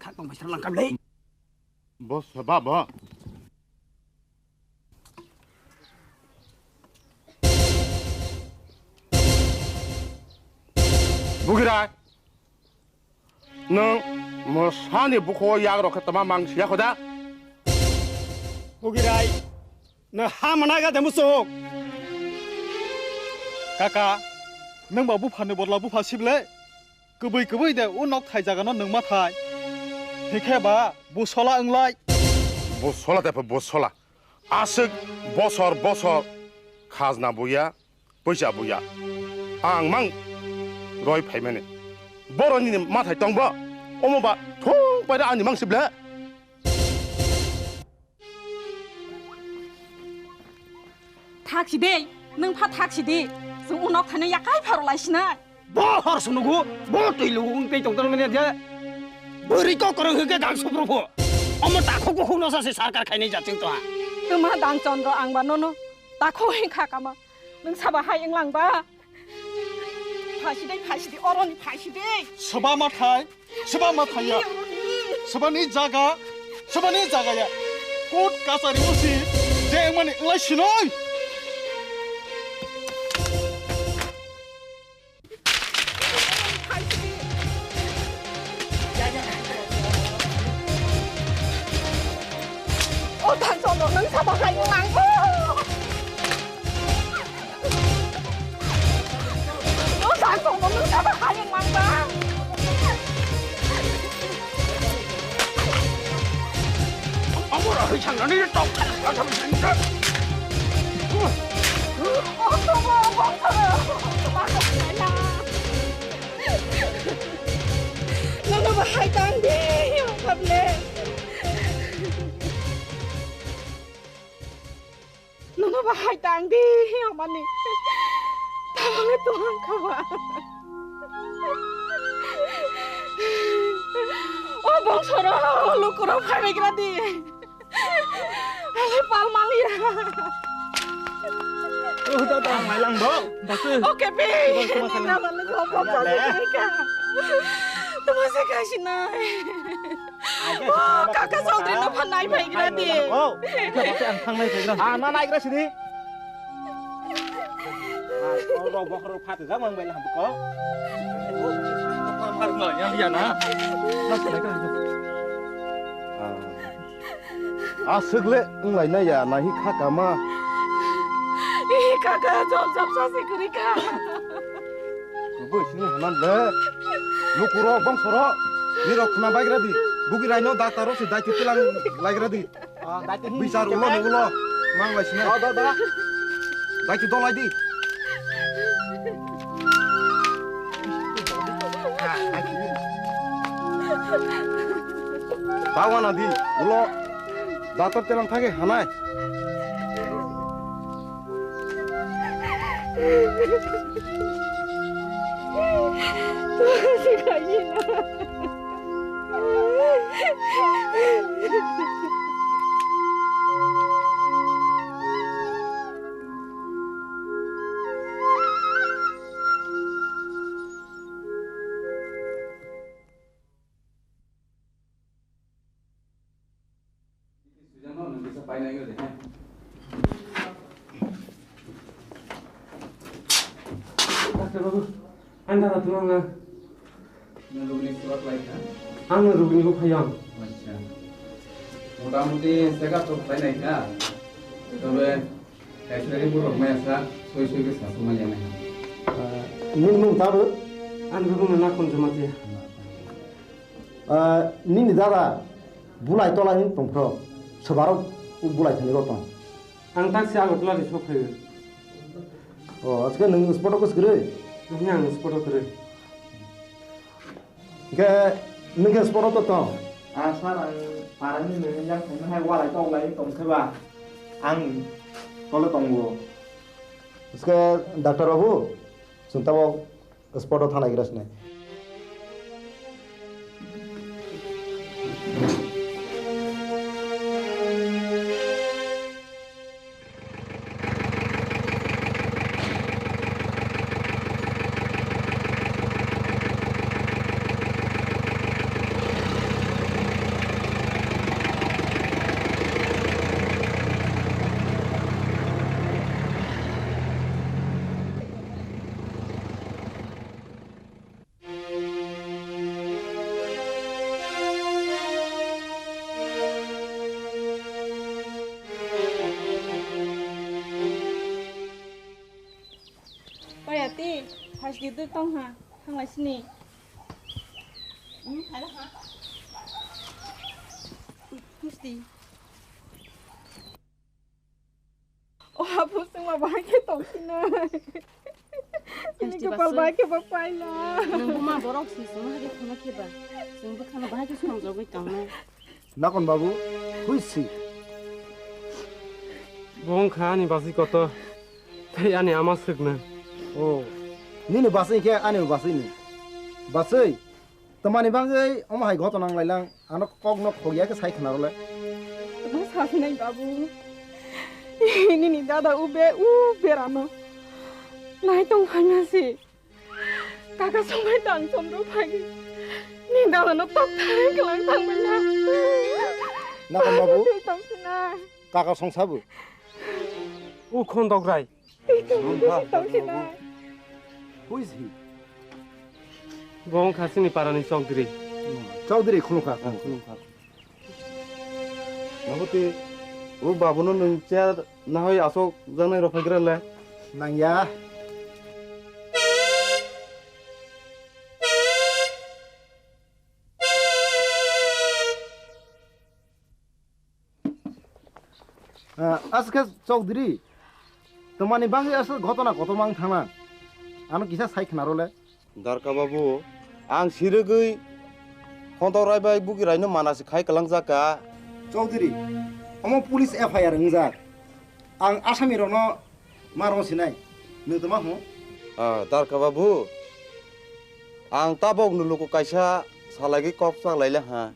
Kha tong bai sar lang kam le. Bo seba bo. Bugirai. Nwng mwsani bukhugo yak rw khe tama mang siya kho da? Bugirai, nwng ha mwnai ga de muchuk. Kaka, nwng ba buphani bodla bupha sible? Kwbwi kwbwi de o nok thai jagano nwng ma thai. Hikhe ba busola wnglai. Busola de pha busola. Aswk bosor bosor khajna buya, puisa buya. Ang mang roi phaimani. Boroni mathai tongbo. Omo ba thung paida ani mang sible. Thaksi de, nwng pha thaksi di. Chwng unok thani yakai pharo lai sinai. Bo hor sunugo, bo twi lugo wng tei tongtong manya de. Bwrwi kok kwrwng hwnkhe gang suprupho. Omo takhuk bukhuk no sa se sarkar khainai jachwng to ha. Twma dang chondro ang ba nono. Takhuk hwnkha kama. Nwng saba hai wng lang ba. Phasi dei, phasi dei, oroni phasi dei. Saba ma thai, saba ma thai ya. Oroni. Sabani jaga, sabani jaga ya. Court kachari o si, je wngmani wng lai sinoi. O Thanchongno nwng sabo hai wng nang bo. O Thanchongno nwng sabo hai wng nang ba. Amora hai sangnani tok khala khala sangnani. O Thanchongno, o Thanchongno. Nono bahai tang di, o kable. Nono bahai tang di, amani. Tabangni tuhang khawa. O bongsoro, lukurok phaibai gra di. Ale pal maliya. Oh, da, da, mai lang bo. Oke, pi. Tuma, tuma, tuma, tuma, tuma, tuma, tuma, tuma, tuma, tuma, tuma, tuma, tuma, tuma, tuma, Oh, kaka Chaudhary no phan nai phai gra di. Oh, kaka pate ang thang nai phai gra. Ah, na nai gra sini. Ah, oh, rok bokhorok phat jak mang bai la hamko. Mar ma ya ya na. Ah. Ah, swk le wng lai na ya, na hi kha kama. Ih, kaka, jop, jop, sa se kwrwi kha. Kubui sini hanan le. Lukuro, bongsoro. Nirok khna baigra di. Bugi raino daktaro se daiti tilang laigra di. Ah, daiti hin Bichar ulo ni ulo. Mang lai sini. Oh, da, da. Daiti dolai di. Tawana di, ulo. Dator telang thage hanai. Doctor babu, ang dara tongo ang. Nang rugni surat lai kha? Ang rugni bo phai ang. Acha. Motamuti check up to khlai nai kha. Tobe kaisa ri borok maya sa soi soi khe sa sumai ya nai. Nini mung tabo? Ang rugni na kon jamatia. Ah, nini dada bulai tola hin tongphro, swbarok bulai thani rok tong. Ang taksi Agartala ni sok phaio. O, aske nwng spot o kwswk kwrwi? Nini ang spot o kwrwi. Hingke nwng khe spot o to tong? Ah, sir, ang parani nwng yang thangna hai walai tok lai tong khe ba. Ang tole tongo. Aske doctor babu, chwng tabok Spot o thanglai gra sini. Gidwk tong ha, thang lai sini. Hmm, hai ha. Musti. O apu singma bahai khe tong sini. Sini Musti kepal basui. Bahai khe ba paila. Nang buma borok si sini hai khe khana khe ba. Sing bwkhano bahai khe somjogwi tong nai. Nakon babu, who is she? Bo wngkha ani basi kotor, tei ani ama swkna. Oh, nini basi khe ani basi ni. Basi, tamani bangwi omo hai ghotona wng lailang, ano kok no khogya khe sai khna rwle. Tamo sasinai babu, nini dada ube u berano nai tong phaima si. Kaka songbai tang chondro phagi. Ni dada no tok thai klang thang bai na. Nakon babu? Tei tong sina. Kaka song sabu? U khondok rai. Tei tong sina. Who is he? Bo wngkha chini parani chokdri. Chokdri khulukha. Khulukha. Naboti, o babuno nwng chair nahoi asok jaknai rok phaigra le? Nangya. Ah, askhe chokdri, tamani bangwi aswk ghotona kotor mang thangna? Ano kisa sai khna rwle. Darka babu, ang sirigwi Khontok Rai bai Bugi Rai no mana se khai kwlang jaka. Chowdhury, omo police F I R wngjak. Ang asami rokno ma rong sinai. Nwng tongma hwn? Ah, Darka babu, ang tabok no luku kaisa salai kok chak lai le ha.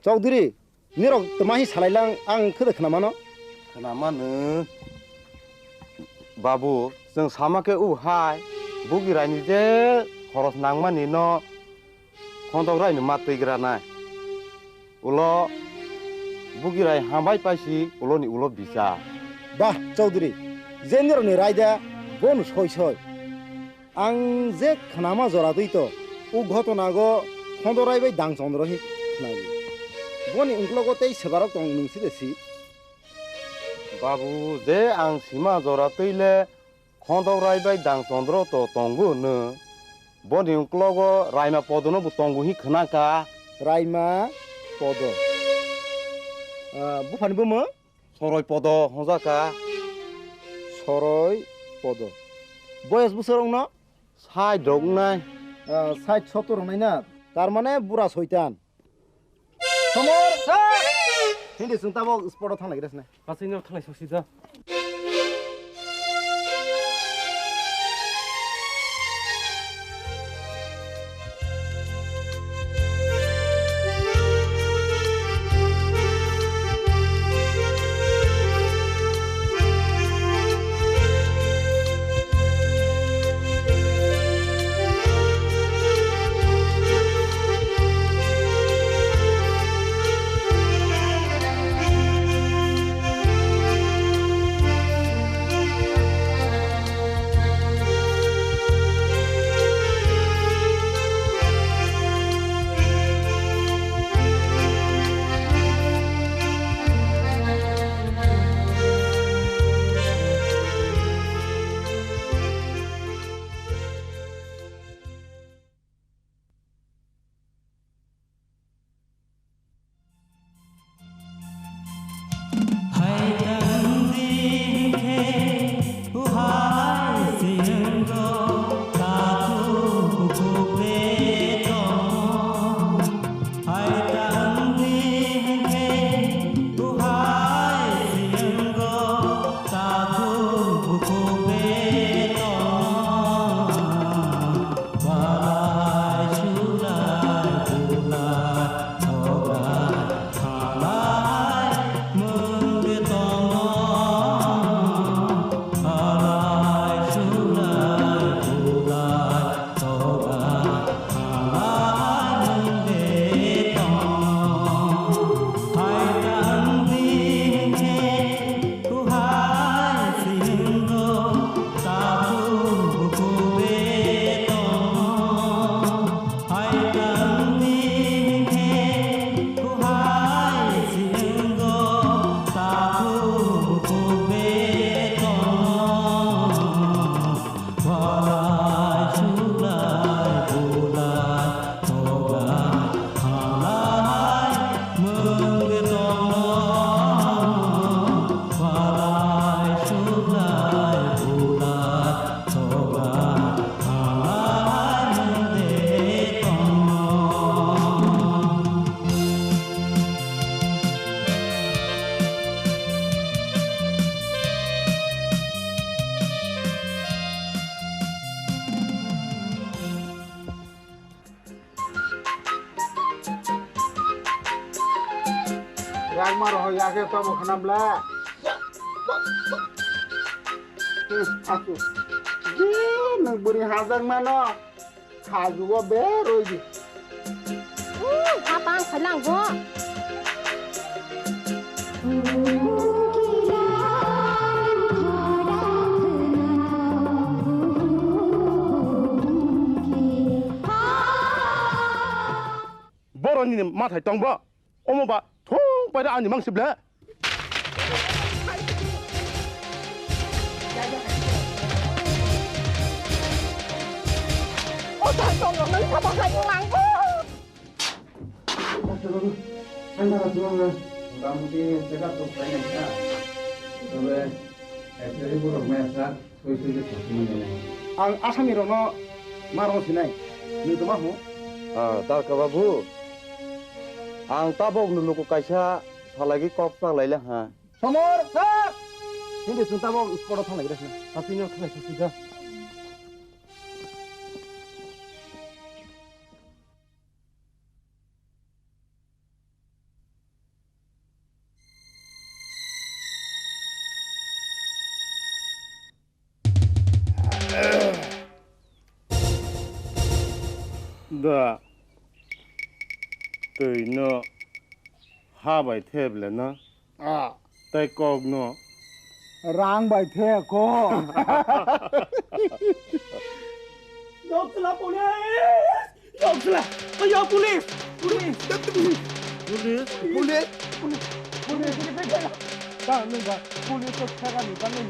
Chowdhury, nirok tma hi salai lang ang khwda khna mano? Khna mano. Babu, chwng sama khe u hai, Bugi Rai ni je khoros nangmani no Khontok Rai ni ma twi gra nai. Ulo Bugi Rai hambai paisi ulo ni ulo bichar. Bah, Chowdhury, je nirok ni raida, bo no soi soi. Ang je khnama jora twi to, o ghotona go Khontok Rai bai Dang Chondro hi khnai. Boni ungklogo tei swbarok tong nwng si de si. Babu, je ang sima jora twi le Khontok Rai bai Dang Chondro to tongo no. Boni ungklogo Raima Podo no bo tongo hi khna kha. Raima Podo. Ah, buphani bumung? Soroi Podo hwnjak kha. Soroi Podo. Boyos bwswk wngno? Sait rok wngnai. Ah, sait sottor wngnai na? Tar mane bura soitan. Somor! Sir! Hindi chwng tabok spot o thang lai gra sinai. Pachaino thang lai sok si da. Yang maro ho ya ke to bo khanam bla. Hmm, aku. Di nang buri hajak mano. Khajugo beroi di. Hmm, apa ang khalang go. Boroni mathai tongbo. Omo ba thung paida ani mang sible. O thang tong rok nang sabo khai mang bo. Motamoti check up to khlai nai kha. Tobe X-ray borok maya sa. Ang asami rokno ma rw sinai, nwng tongma hwn? Ah, Darka babu, ang tabok no luku kaisa salagi kok chak laila ha. Somor, sir! Hindi chwng tabok spot o thang lai gra sina. Sasi no thang lai sasi da. Da, twi no ha bai thep le no. Ah. Tei kok no. Rang bai the ko. Yok sila police! Yok sila! Yok police! Police! Police! Police! Police! Police! Ba nung ba police ko thega ni ba nung.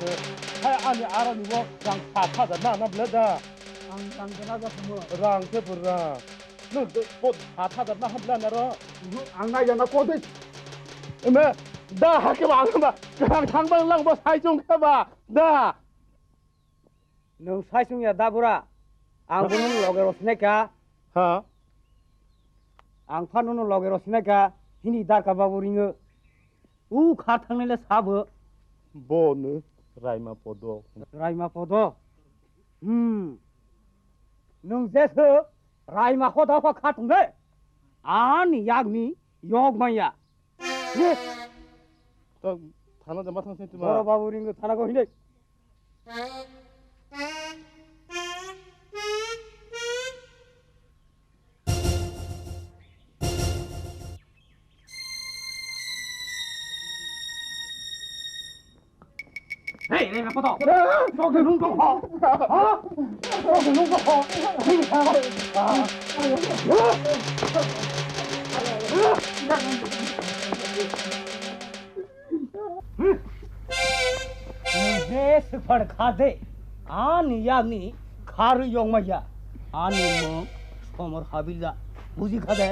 Hai ani aro ni bo rang sa sa da na na ble da. Ang rang da na da mo. Rang ke pura. Nung de ko sa sa da na ha ble na ro. Ang na ya na ko de. Eme, da hake ba ang ba, kang thang bang lang ba sai chung khe ba, da. Nwng sai chung ya da bura, ang bo nwng loge rw sinai kha. Ha? Ang pha nwng loge rw sinai kha, hini Darka babu ringo. U kha thangnai le sabo. Bo no Raima Podo. Raima Podo. Hmm. Nwng je se Raima Podo kha kha thung de. Ani yak ni yok maya. Ye. To thana jama thang sini tuma. Boro babu ringo thana ko hinde. Hey, hey, hey, poto. Sok de nung sok ho. Ha? Sok de nung sok ho. Nung je swpar kha de. Ani yakni kharwi yokmaya. Ani mung Somor habila, buji kha de.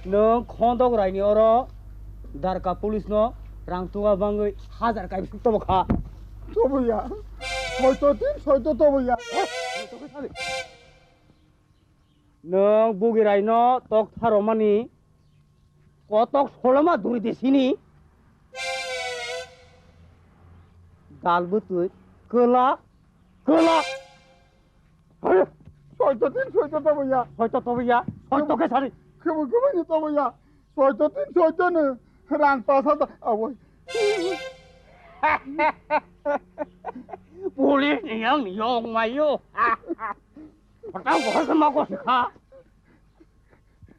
Nwng khondok raini oro Darka police no rang tuga bangwi hajar kai bising tobo kha. Tobo ya. Soito tin, soito tobo ya. Nwng bugi raino tok tharomani kotok soloma duri de sini. Dal butui kwla kwla. Ayo, soito tin soito tobo ya. Soito tobo ya. Soito ke sari. Kebo kebo ni tobo ya. Soito tin soito no rang pas hajar awoi. Police ni yang ni yong mayo. Patang ko sama ko sikha.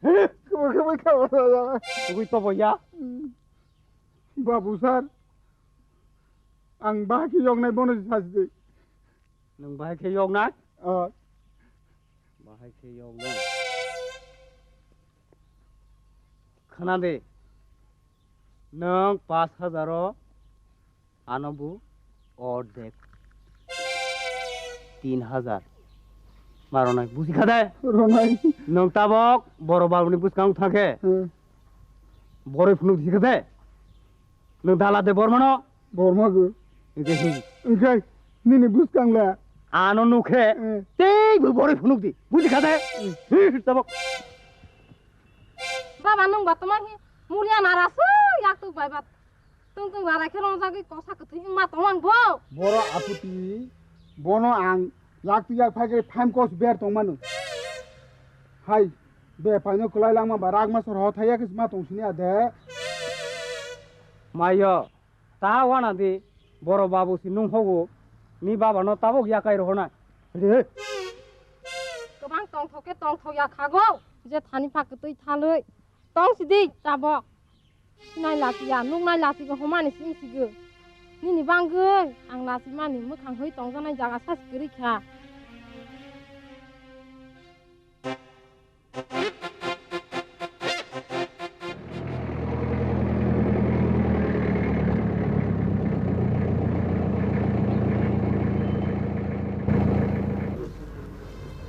Kebo kebo kebo ya. Tugui tobo ya. Babu sir, ang bahai khe yoknai bono sajdi. Nwng bahai khe yoknai? Ah. Bahai khe yoknai. Khna de. Nwng pash hajar o ano bu ordek. Tin hajar. Ma ronai buji kha de? Ronai. Nwng tabok boro babuni bwskang thang khe. Hmm. Boroi phunuk di kha de? Nwng dala de bormano? Borma go. Hingke hi? Hingke nini bwskang le? Ano nukhe, eh, tei bo boroi phunuk di. Buji kha de? Hmm. Hi, tabok. Baba nwng ba toma hi mulia nara su yak tuk bai bat. Tung tung bara khe rongjagwi kosa kwthwi wngma tong ang bo. Boro aputi bono ang yak tu yak phai khe phaim kos ber tong manu. Hai. Bepaino kwlai langma ba rakma sor ho thaiya khe ma tong sini ade. Mayo, ta wana di, boro babu si nung hogo, ni baba no tabok yakai rohona. Re. Kwbang tongthok khe tongthok ya khago, je thani phak twi thalwi. Tong sidi tabok. Sinai lasiya, nuknai lasigo homani sing sigo. Nini bangwi ang lasimani mwkhang hoi tongjaknai jaga sasi kwrwi kha.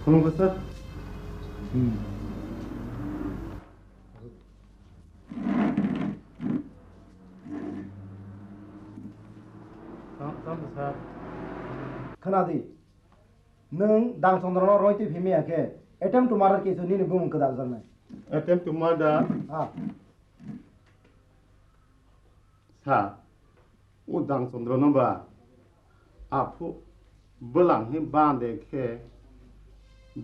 Khulumkha sir. Hmm. Tamo, tamo, sir. Khna di. Nwng Dang Chandra no roi twi phimya khe attempt to murder case o nini bumung kwdal jaknai. Attempt to murder? Ah. Sir, o Dang Chandra no ba aphu bwlang hi bande khe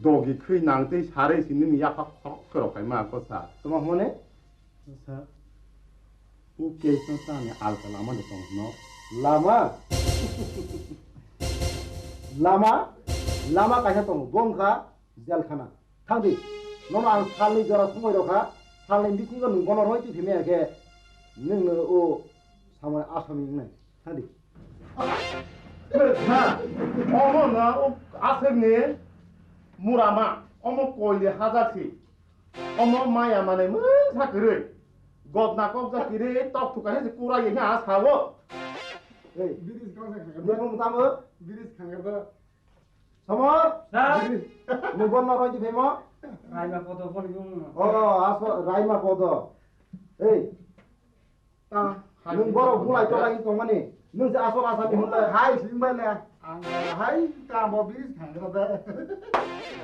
dogi khwi nang tei sarwi si nini yapha khorok khorok khai ma ko sir. Tamo hwnmani? Sir, o case no tani alka lama de tong hwno. Lama? Lama? Lama kaisa tongo, bo wngkha jelkhana. Thang di, nono ang salni jora sumai rokha, salni bisingo nwng bono roi twi phimaya khe nwngno o samani asami wngnai. Thang di. Na, omo na o aswkni murama, omo koili hajak si. Omo maya mane mungsa kwrwi. Gotna kokjak kwrwi, tok thuka he se kura ye ha sawo. Ei, biri sikang sa khangkar. Nemo mutamo? Biri sikang khangkar da. Samar? Sir. Biri. Nubon na roi di phemo? Raima kodo phone yung. Oh, aso Raima kodo. Ei. Ta, nwng borok bulai tolai wng tongmani, nwng se asol asami hwnlai. Hai, singbai le. Ang hai, ta bo biri thangkra da.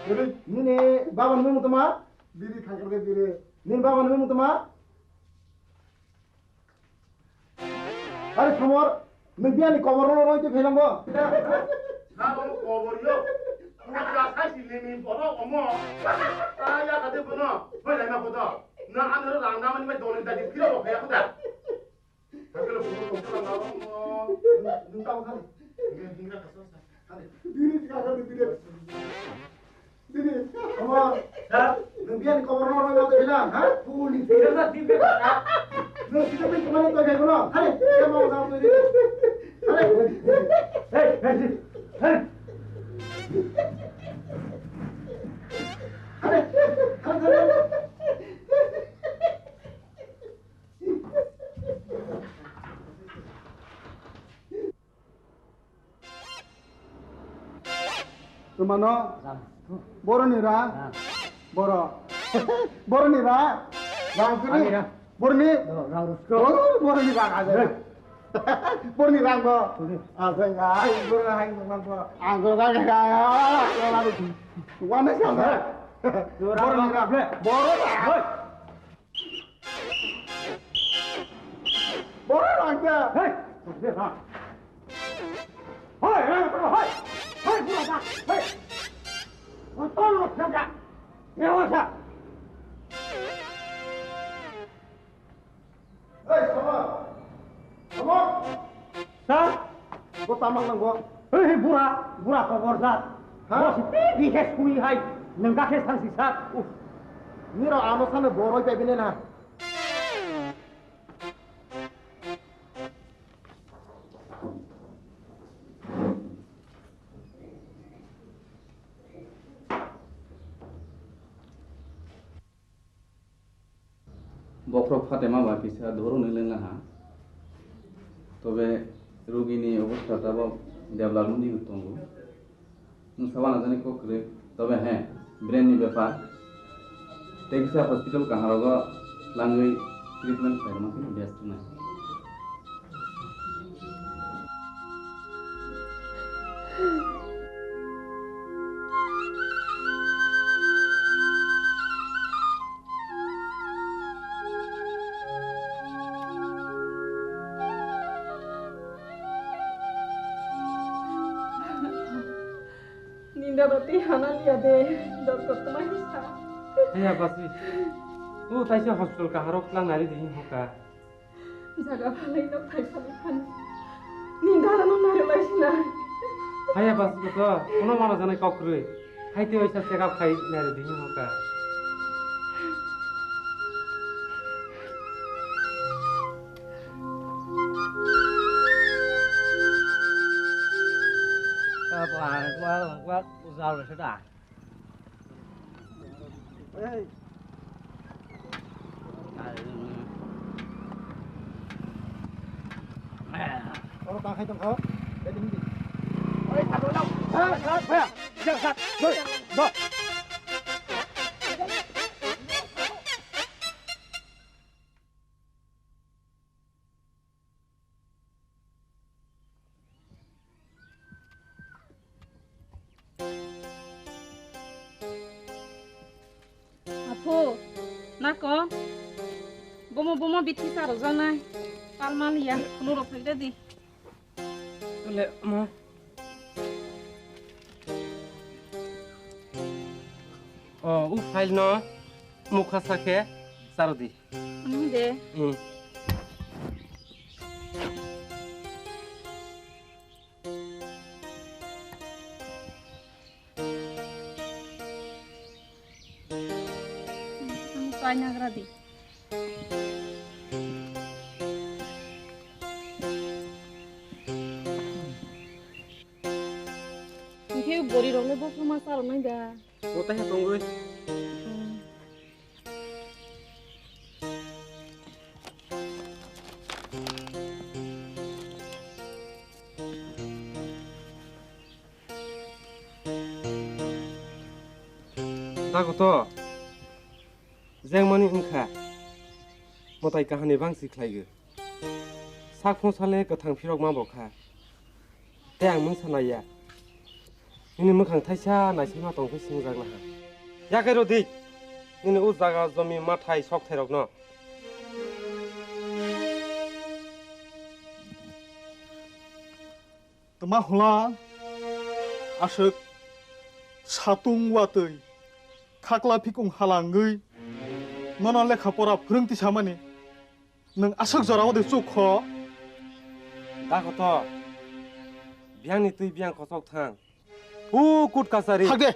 Biri. Nini baba ni mung tama? Biri thangkra da, biri. Nini baba ni mung tama? Are Somor, nwng biyani kobor no roi twi phailango. Sabo kobor yo. Putra sai si limi borok omo. Ta ya kade bono. Hoi lai ma bodo. Na ano rang na mani bai doli dagi phiro bo phaya khuda. Hakelo bono tong tong na omo. Nwng tamo thani. Nge hingra kaso sa. Thani. Biri ka ka biri. Biri. Omo. Sir. Nwng biyani kobor no roi ma twi na, ha? Puli. Sir, sir, sir, sir. Nwng sida bai kemana twi phai bono. Thani. Kemana twi. Thani. Hey, hey, hey. Thani. Thani, thani. Tumano? Rang. Boroni rang? Rang. Boro. Boroni rang? Rang kiri? Ani rang. Boroni? Do, rang rusko. Oh, boroni rang aja. Hey. Boroni rang bo. Boroni. Aja, ai, boroni rang bo. Anggo ga ga ga. Wana sa. Do, rang, boroni rang. Rang. Boro rang da. Hey! Hey, rang, rang, hey! Hey, bura da. Hey! Hey, sama. Hey, sama. Sama. Sir? Bo tamang nang bo? Hei, hei, bura, bura kobor jak. Ha? Bo si pi pi khe sui hai, nang khe sang si sir. Uf. Niro ano sano boroi pe bine na. Bokhorok phatema bai kisa dhoroni lenglaha. Tobe rugini obostha tabok development ni tongo. Nwng sabo najani kok kwrwi. Tobe he, brain ni bepar. Tei kisa hospital kaharogo langwi treatment khlairokma khe best wngnai. Ninda roti hana liya de, doctor tuma hisa. Haya basi. O taisa hospital kaharo klang nari di hoka. Jaga phalai no thai phalai phan. Ni dara no nari lai sina. Haya basi ko to, kono mano janai kok kroi. Hai te oisa check up khai nari di hoka. Apa, apa, apa, usaha sudah. Oro ta khai tongkho. Apho, nako, bomo bomo bithi sa rojana, palma liya, kunu rok phai di. Le mo. O, u file no mukha sakhe sarodi. Ani de. Hmm. Ani chai nagra di. Hingke bori rok le bo phama sa rok nai da. Bo taiha tongwi. Hmm. Tago to, jengmani wngkha, mwtai kahani bangsi khlaigo. Sakphung sale kwthang phirok ma bo kha. Tei ang mungsa naiya. Nini mwkhang thaisa naisingma tongkhe swngjak naha. Yakai rw di, nini o jaga jomi mathai sok thairokno. Twma hwla aswk satung watwi khakla phikung halangwi nono lekha pora phwrwng tisamani nwng aswk jorao de chuk kho? Da kho to, biyangni twi biyang kochok thang. O kut kasari. Thak de.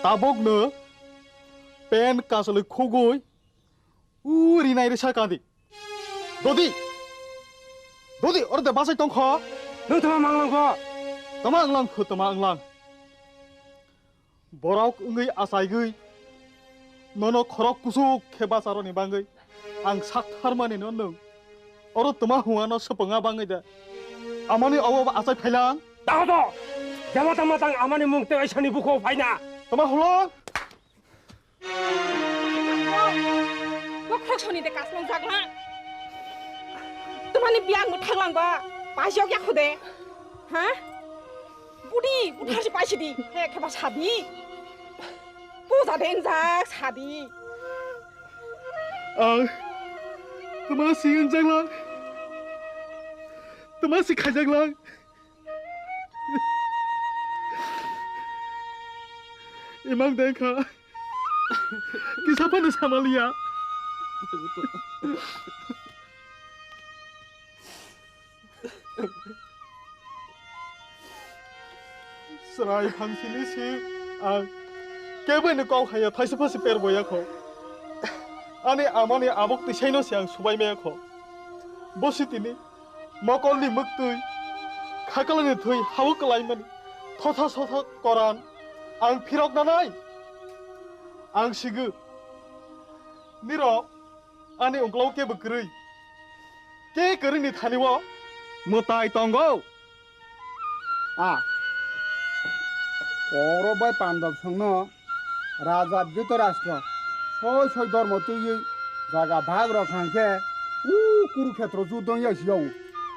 Tabukno pen kasalwi khugwi uri nai risa kandi. Dodi! Dodi, oro de bachai tong kho. Nwng tama manglang kho. Tama wnglang kho, tama wnglang. Borok wngwi achaigwi nono khorok kuchuk khe bacharoni bangwi ang sak tharmani no nwng. Oro tama huano swpwngna bangwi de. Amoni obo achai phailang. Dago to! Jama tama tang amani mung tei aisani bukho phaina. Tama hulo? Bokhorok soni de kasmang jakla. Tumani biyang mwthang langba, paisok ya khude. Ha? Budi, buthar si paisi di. He, kheba sadi. Puja den jak sadi. Ang tama si wngjaklang. Tama si khaijaklang. Imang dengkha. Kisa phano samaliya. Chwrai phangsini si ang keboino kok haiya thaisa phasi per boya kho. Ani amani abuk tisaino se ang subai maya kho. Bo sitini mokolni mwktwi, khakalani thwi habu kwlaimani thotha sotha koran ang phirok nanai. Ang sigo, nirok ani ungklau kebo kwrwi. Ke kwrwini thani o mwtai tongo. A, Kaurab bai Pandab songno Raja Dhritarashtra soi soi dormo twiwi jaga bhag rok hang khe u Kurukhetra juddho wngya siyao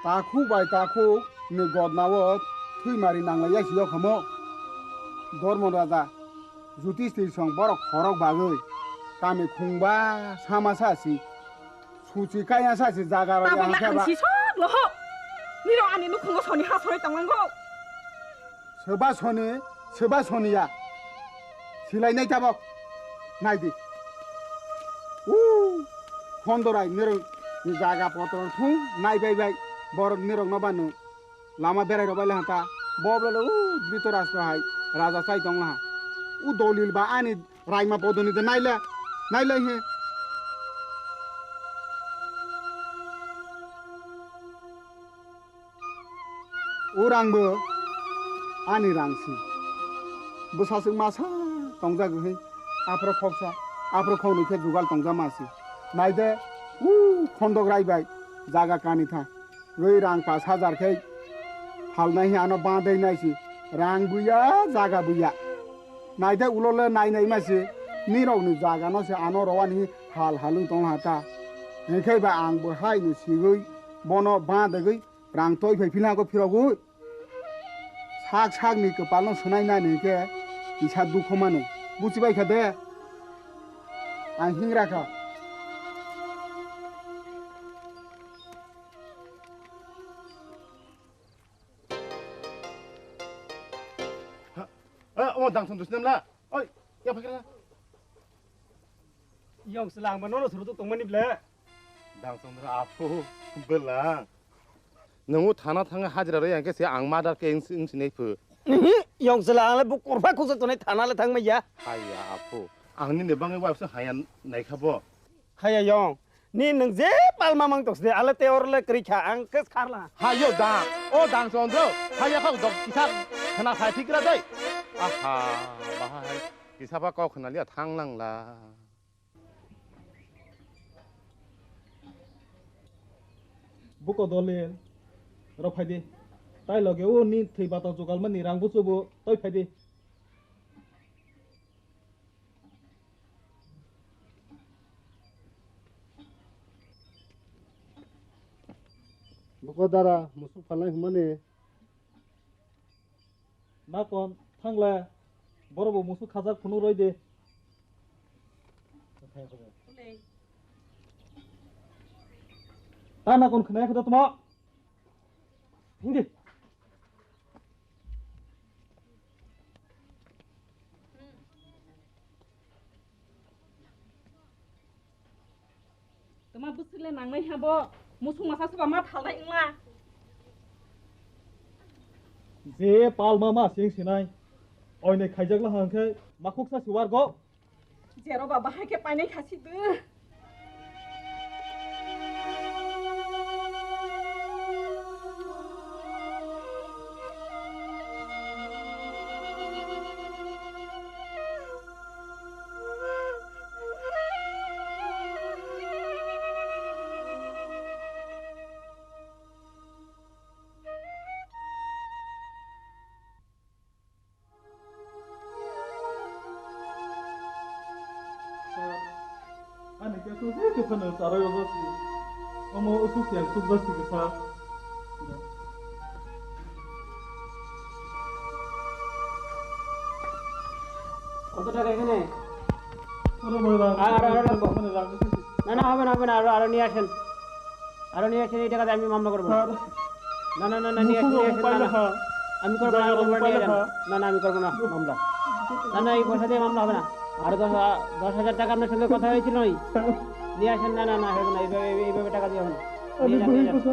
takhuk bai takhuk ni godna o thwimari nanglaiya siyao khamo. Dormo Raja Yudhishthir song borok khorok bagwi kami khungba sama sa si. Suchi kaya sa si jaga rok. Tabuk yang khe ba. Ang si sok loho. Niro ani nukhungo soni ha soi tonglango. Soba soni, soba soni ya. Silai nai tabok. Nai di. Uu, Khondorai nirok ni jaga potro thung nai bai bai. Borok nirok no banu lama berai rok bai laha ta. Bo bole uu Dhritarashtra hai raja chai tong laha. U dolil ba ani raima bodoni de naile. Naile he. O rangbo ani rangsi. Bwsaswk masa tongjak hai. Aphro khoksa, aphro khoknwi khe jugal tongjak masi. Naide, u khondok rai bai jaga kani tha. Rwi rang pash hajar khe phalnai hi ano bandai naisi. Rang buya, jaga buya. Naide ulole nai nai masi. Nirokni jaga no se ano rowani hal halung tong ha ta. Hinkhe ba ang bo hai no sigwi bono bandagwi rang toi phai philha ko phirogwi. Sak sak ni kwpal no swnai nani hinkhe kisa dukho mano. Buchi bai kha de. Ang hingra kha. Ha? Eh, omo dang song dusnem la. Oi, ya phai kha. Yong selang ba nono suru tuk tongmani ble. Dang song dra aphu belang. Nungu thana thangwi hajira rwi ang khe se ang murder case wng sinai phu. Yong selang le bu kurpha khuksa tonai thana le thangmai ya. Haiya aphu. Ang nini bangwi waisa haya naikha bo. Haiya yong. Ni nwng je palma mang toksde ale te or le kri kha ang khe kharla. Hayo dang. O dang sondro. Haiya kok dok kisa khna sai thikra dai. Aha. Bahai. Kisa ba kok khna liya thang lang la. Buko dolil, rok phaidi. Tai loge o ni thwi bata jugal mani rang buchubu, toi phaidi. Buko dara, musuk phalnai hwnmani. Nakon, thangle, boro bo musuk khajak phunuk roi di. Ta nakon khwnaya khe da tamo. Hindi. Tama bwswk le nangnai ha bo, musuk masa soba ma phalnai wngma. Je palma ma sing sinai, oinai khaijak la hang khe makhuk sa si wargo. Jero ba bahai khe painai kha si do. Ani khe to je khe phano charoi o jasi. Omo usuk yang suk jasi khe sa. কত টাকা এখানে? আরো বড় দাম। আর, আরো, আরো লাগবো। মানে দাম বেশি। না, না, হবে না, হবে না, আরো, আরো নিয়ে আসেন। আরো নিয়ে আসেন, এই টাকাতে আমি মামলা করবো না। স্যার, না, না, না, না, নিয়ে আসেন, মুখো নিয়ে আসেন, না, পাইলে না। খা। আমি করবো না, আমি জায়গা করবো না, নিয়ে পাইলে যান। খা। না, না, আমি করবো না মামলা। না, না, এই পয়সা দিয়ে মামলা হবে না। আরো দশ, দশ হাজার টাকা আপনার সঙ্গে কথা হয়েছিল না? স্যার। নিয়ে আসেন, না, না, না, হবে না, এইভাবে, এইভাবে টাকা দিয়ে হবে না। আমি নিয়ে যান, নিয়ে যান। বহির কথা।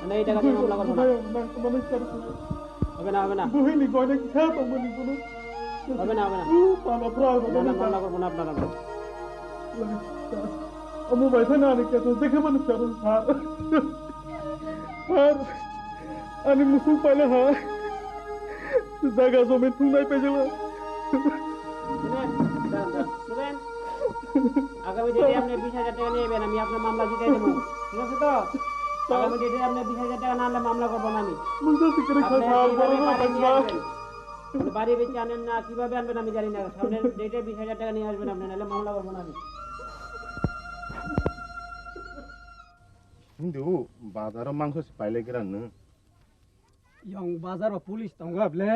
না, এই টাকা দিয়ে মামলা করবো না। কোথায় হবে না? মানে স্যার, হবে না, হবে না। বহিনি গয়না কি ছাড়া তোমার জীবনে? হবে না, হবে না। উ, পানা প্রায় হবে না, না, না, না। মামলা করবো না আপনার নামে। Omo bai phano ani kesa dekhe mano sir, sir. Sir, ani musuk paila ha. Jaga jomi thungnai paijala. শুনেন, দাঁড়ান, দাঁড়ান, শুনেন। আগামী ডেটে আপনি বিশ হাজার টাকা নিয়ে যাবেন, আমি আপনার মামলা জিতাই দেবো। ঠিক আছে তো? আগামী ডেটে আপনি বিশ হাজার টাকা না আনলে মামলা করবো না আমি। Musuk sikiri আপনি khasa, এইভাবে boro no khasa. মানে, বাড়ি বেচে আনেন না, কিভাবে আনবেন আমি জানি না। সামনের ডেটে বিশ হাজার টাকা নিয়ে আসবেন আপনি, নাহলে মামলা করবো না আমি। Hindu, bazaro mangso se paile gran no. Yong bazaro police tongo ble.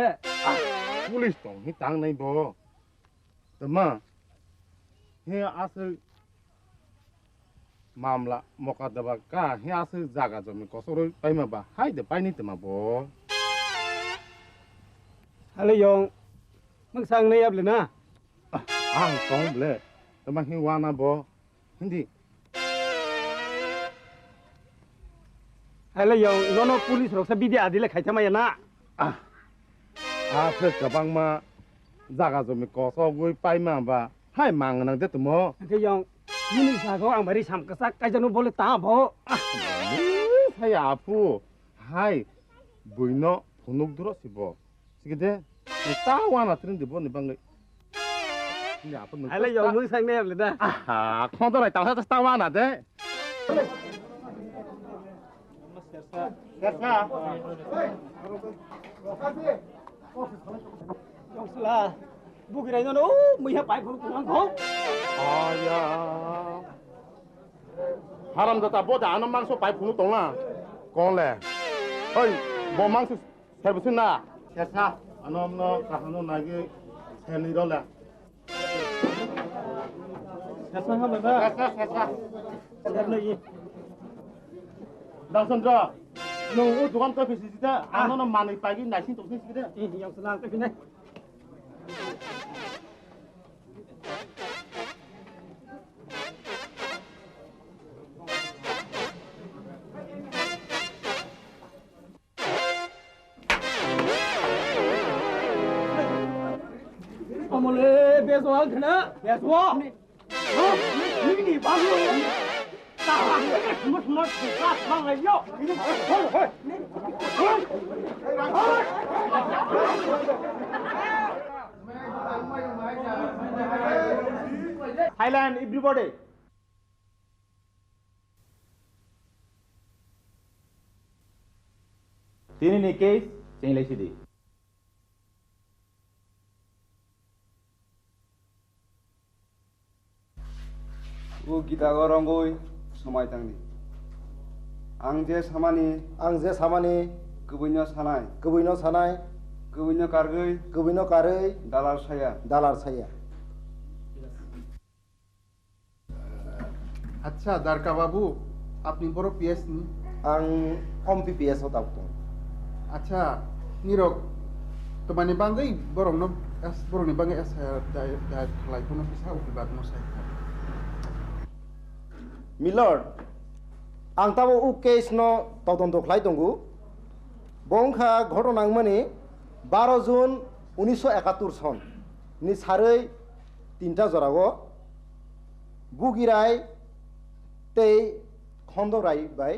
Police tong hi tang nai bo. Tama. He aswk mamla mokadaba ka he aswk jaga jomi kosoroi paima ba hai de paini tama bo. Hale yong, mung sang nai able na? Ang tong ble. Tama hi wana bo. Hindi. Hele yo, nono police rok sa bidi adile khaitha maya na. Ah. Ah, phe kwbangma jaga jomi kosogwi paima ba. Hai mang nang de tumo. Hingke yong, nini jago ang bari sam kasak kaijano bole ta bo. Ah, saya apu. Hai, buino phunuk duro sibo. Sige de, ni ta wana tring de boni bangwi. Ni apa nung Hele ta- yong mung sang ne le da. Aha, khonto rai ta ta wana de. Sersa. Yong sela. Bugirai no, muiha pai phuru kulang kho. Aya. Haram jata bo da ano mangso pai phunu tongla. Kon le. Oi, bo mangso Serbusin na? Sersa. Ano amno kahano nagi serni role. Sersa ha baba. Sersa, sersa. Serni. Dang Chandra. No, o dukan to bisi sita. Ano no manwi pagi naisin tongsin sita. Ih, yang senang to bini. Amole, beso ang kena, beso. Nini babu. Tahan, sumut sumut, sumut, mangai yo. Silent, everybody. Tini ni case chenglai sidi. O gita o rongoi somai tangdi. Ang je samani. Ang je samani. Kwbwino sanai. Kwbwino sanai. Kwbwino kargwi. Kwbwino karwi. Dalar saya. Dalar saya. আচ্ছা, দারকা বাবু, আপনি বড় পিএস নি? Ang om P P S o tabuk tongo. আচ্ছা, nirok twmani bangwi borokno, borokni bangwi S I R dai-, dai khlai phano kisa ukibatno sai kha. Milord, ang tabo o case no todonto khlai tongo. Bo wngkha ghotona wngmani baro June unisho ekattor son ni sarwi tinta jorao Bugirai tei Khondorai bai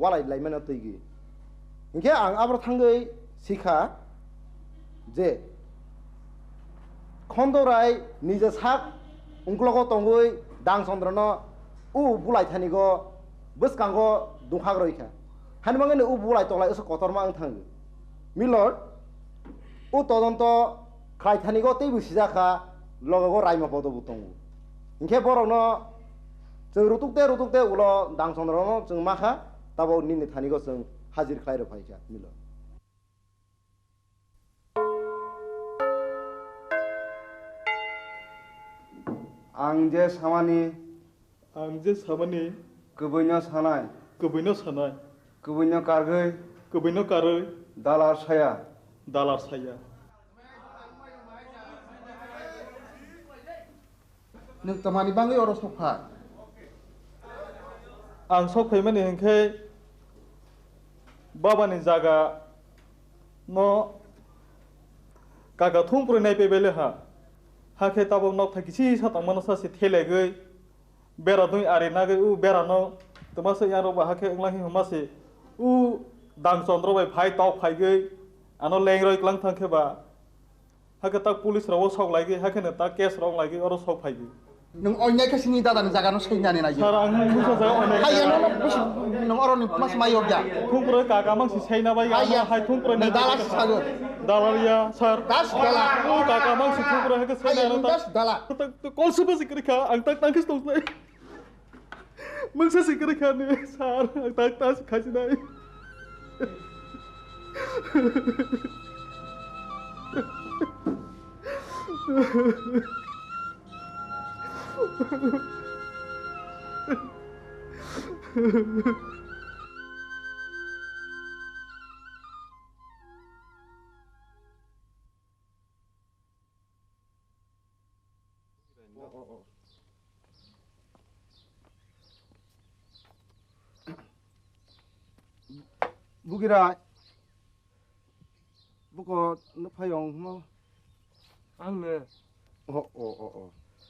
walai laimano twigwi. Hinkhe ang abro thangwi sikha je Khondorai nija sak ungklogo tongwi Dang Chandra no o bulai thani go bwskango dungkhak rwi kha. Hani mangwi o bulai toklai aswk kotorma wng thangwi. Milord, o todonto khlai thani go teibo sijak kha, logo go raima bodo bo tongo. Hinkhe borokno chwng rutuk de rutuk de ulo Dang Chandra no chwng ma kha, tabok nini thani go chwng hajir khlai rw phai kha, Milord. Ang je samani. Ang je samani. Kwbwino sanai. Kwbwino sanai. Kwbwino kargwi. Kwbwino karwi. Dalar saya. Dalar saya. Nwng tamani bangwi oro sokha? Ang sok phaimani hinkhe babani jaga no kaka thumprwi naipe bele ha. Hakhe tabok nok thai kisi sa tongmano sa se thelegwi bera dui ari nagwi u bera no twma se yang rok ba hakhe wnglang hi hwnma se u Dang Chandra bai phai tok phaigwi ano lengroi klang thang khe ba. Hakhe tak police rok o sok laigwi, hakhe no tak case rok laigwi oro sok phaigwi. Nwng oinai khe sini dada ni jaga no seinani nai. Sir, ang mungsa jaga oinai. Hai, ano no busi, nwng oro ni mas mai ogya. Thungpro kaka mangsi seina bai. Hai, ano ya. Hai thungpro ni. Dala si sago. Dalal ya, sir. Das dala. O kaka mangsi thungpro hakhe seina ano. Das dala. Tak, tak, kol suba si kwrwi kha, ang tak tangkhe tong sai. Mungsa si kwrwi kha ni, sir, ang tak ta si khasinai. Bugirai. Buko no phayong mo. Ang no. O, o, o, o.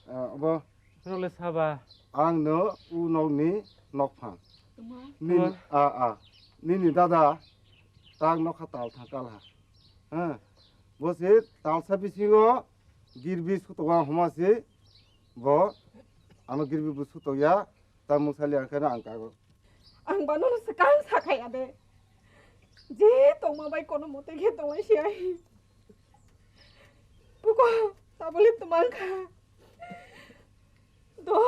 Ah, bo. Role saba. Ang no u nok ni nok phang. Tuma. Nini, Tuma. A, a. Nini dada. Tang nokha tal thang kal ha. Ha. Bo se tal sa bisingo girbi sutoga homa se. Bo. Ano girbi bu sutoya. Tamo sali ang kana ang kago. Ang ba nono swkang sa kaya de. Je tongma bai kono mote khe tonglai si ai. Buko, tabole twmang kha. Do.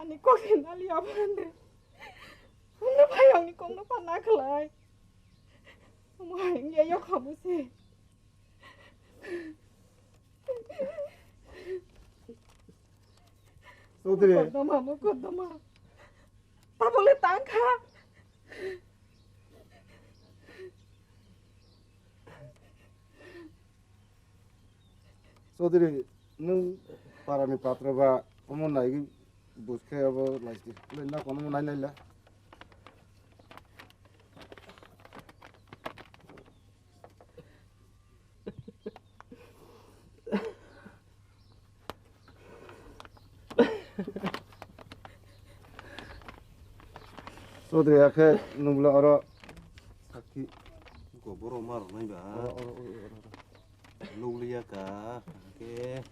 Ani kok se nali abande. Hwnwi phai angni kokno panna khlai. Omo hai wngya yok hamu se. Chaudhary. Mukoddoma, mukoddoma. Tabole tang kha. Chaudhary, nwng parani patra ba omo naigwi buj khe abo laisti. Lai na kono nai nai la. Chaudhary akhe nubla oro sakhi. Ko borok ma rwnai ba. Oro, oro, oro, oro, oro. Nukliya ka, hwnkhe.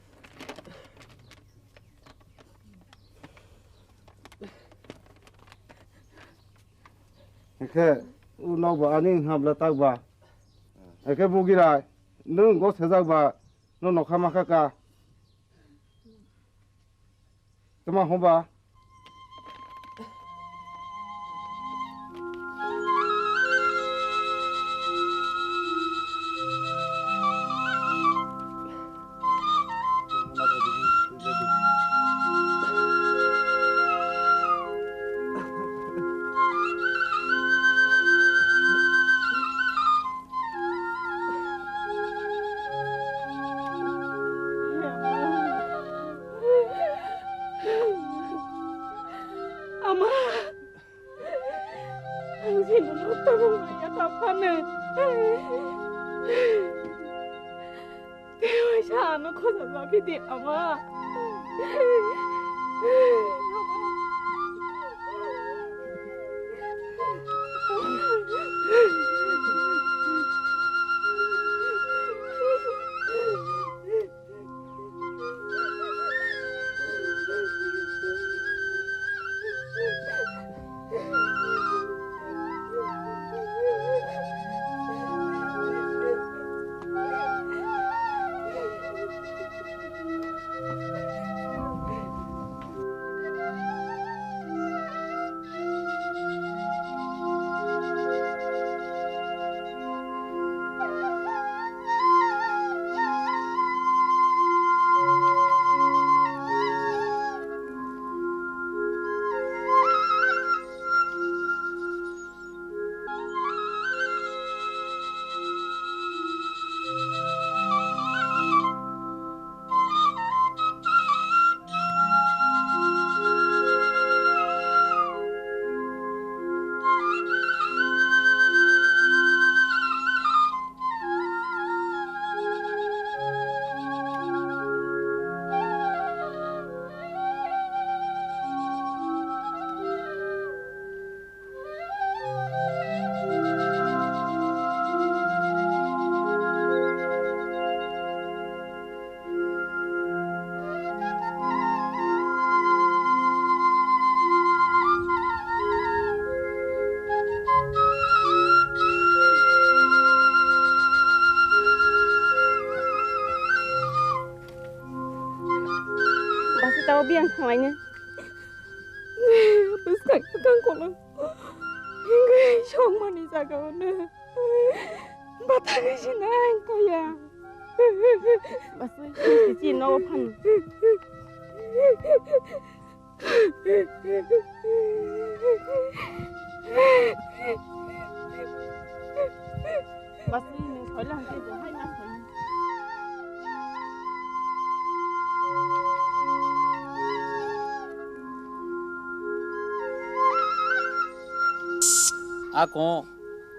Hwnkhe, u nokba ani hwnhabla takba. Hwnkhe Bugirai, nwng go sejakba, nwng nokha makha ka. Tuma hoba. Ama, ang sino no tabung ya tapane. Tei waisa ano khosa jabi di ama. Basi tao biyang thanglaini. Bwskang bwkang kono hingwi songmani jaga ono bathagwi sinai kaya. Basi sisi nogo phan. Basi nwng soilang tei bo hai ma soi. Ako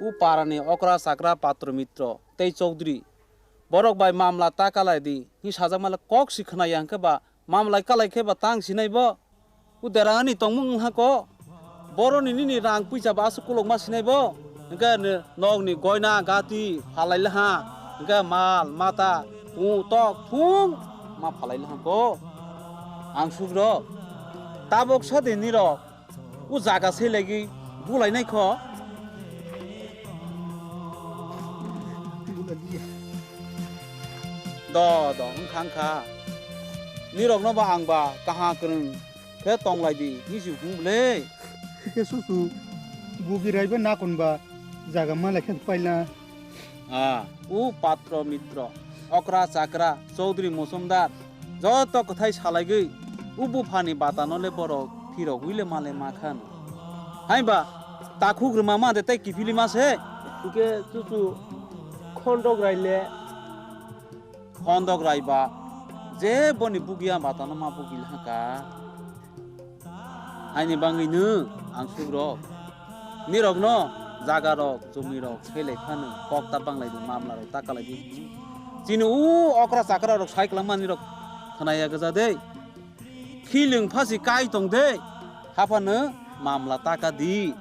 U parani okra chakra patro mitro tei chowdhury borok bai mamla ta kalai di, hwnwi sajakmale kok si khwnaya hwnkhe ba mamlai kalai khe ba tang sinai bo? U derangani tongmung wngha ko? Boroni nini rang puisa ba aswk kolokma sinai bo? Hwnkhe nokni goina gati phalai laha, hwnkhe mal mata tung tok thung ma phalai laha ko? Ang sukrok, tabok sadi nirok u jaga selegi bulainai kho. Do do wngkha wngkha. Nirokno ba ang ba kaha kwrwng khe tonglai di, nisi hum le. Khe susu bugi raiba nakon ba jaga malai khe paila. Ah, u patro mitro, okra chakra, chowdhury mosomdar, joto kwthai salaigwi u buphani batano le borok phirogwi le male makhan. Haiba takhuk rwma ma de tei kiphilima se. Hwnkhe chuchu khondok rai le. Khondok rai ba je boni bugia batano ma bugi lhaka. Haini bangwi nw ang sukrok. Nirokno jaga rok, jumi rok, selai phano kok ta banglai di, mamla rok ta kalai di. Chini u okra chakra rok sai kwlangma nirok khwnaya gwja de. Khiling phasi kai tong de. Haphano mamla ta ka di.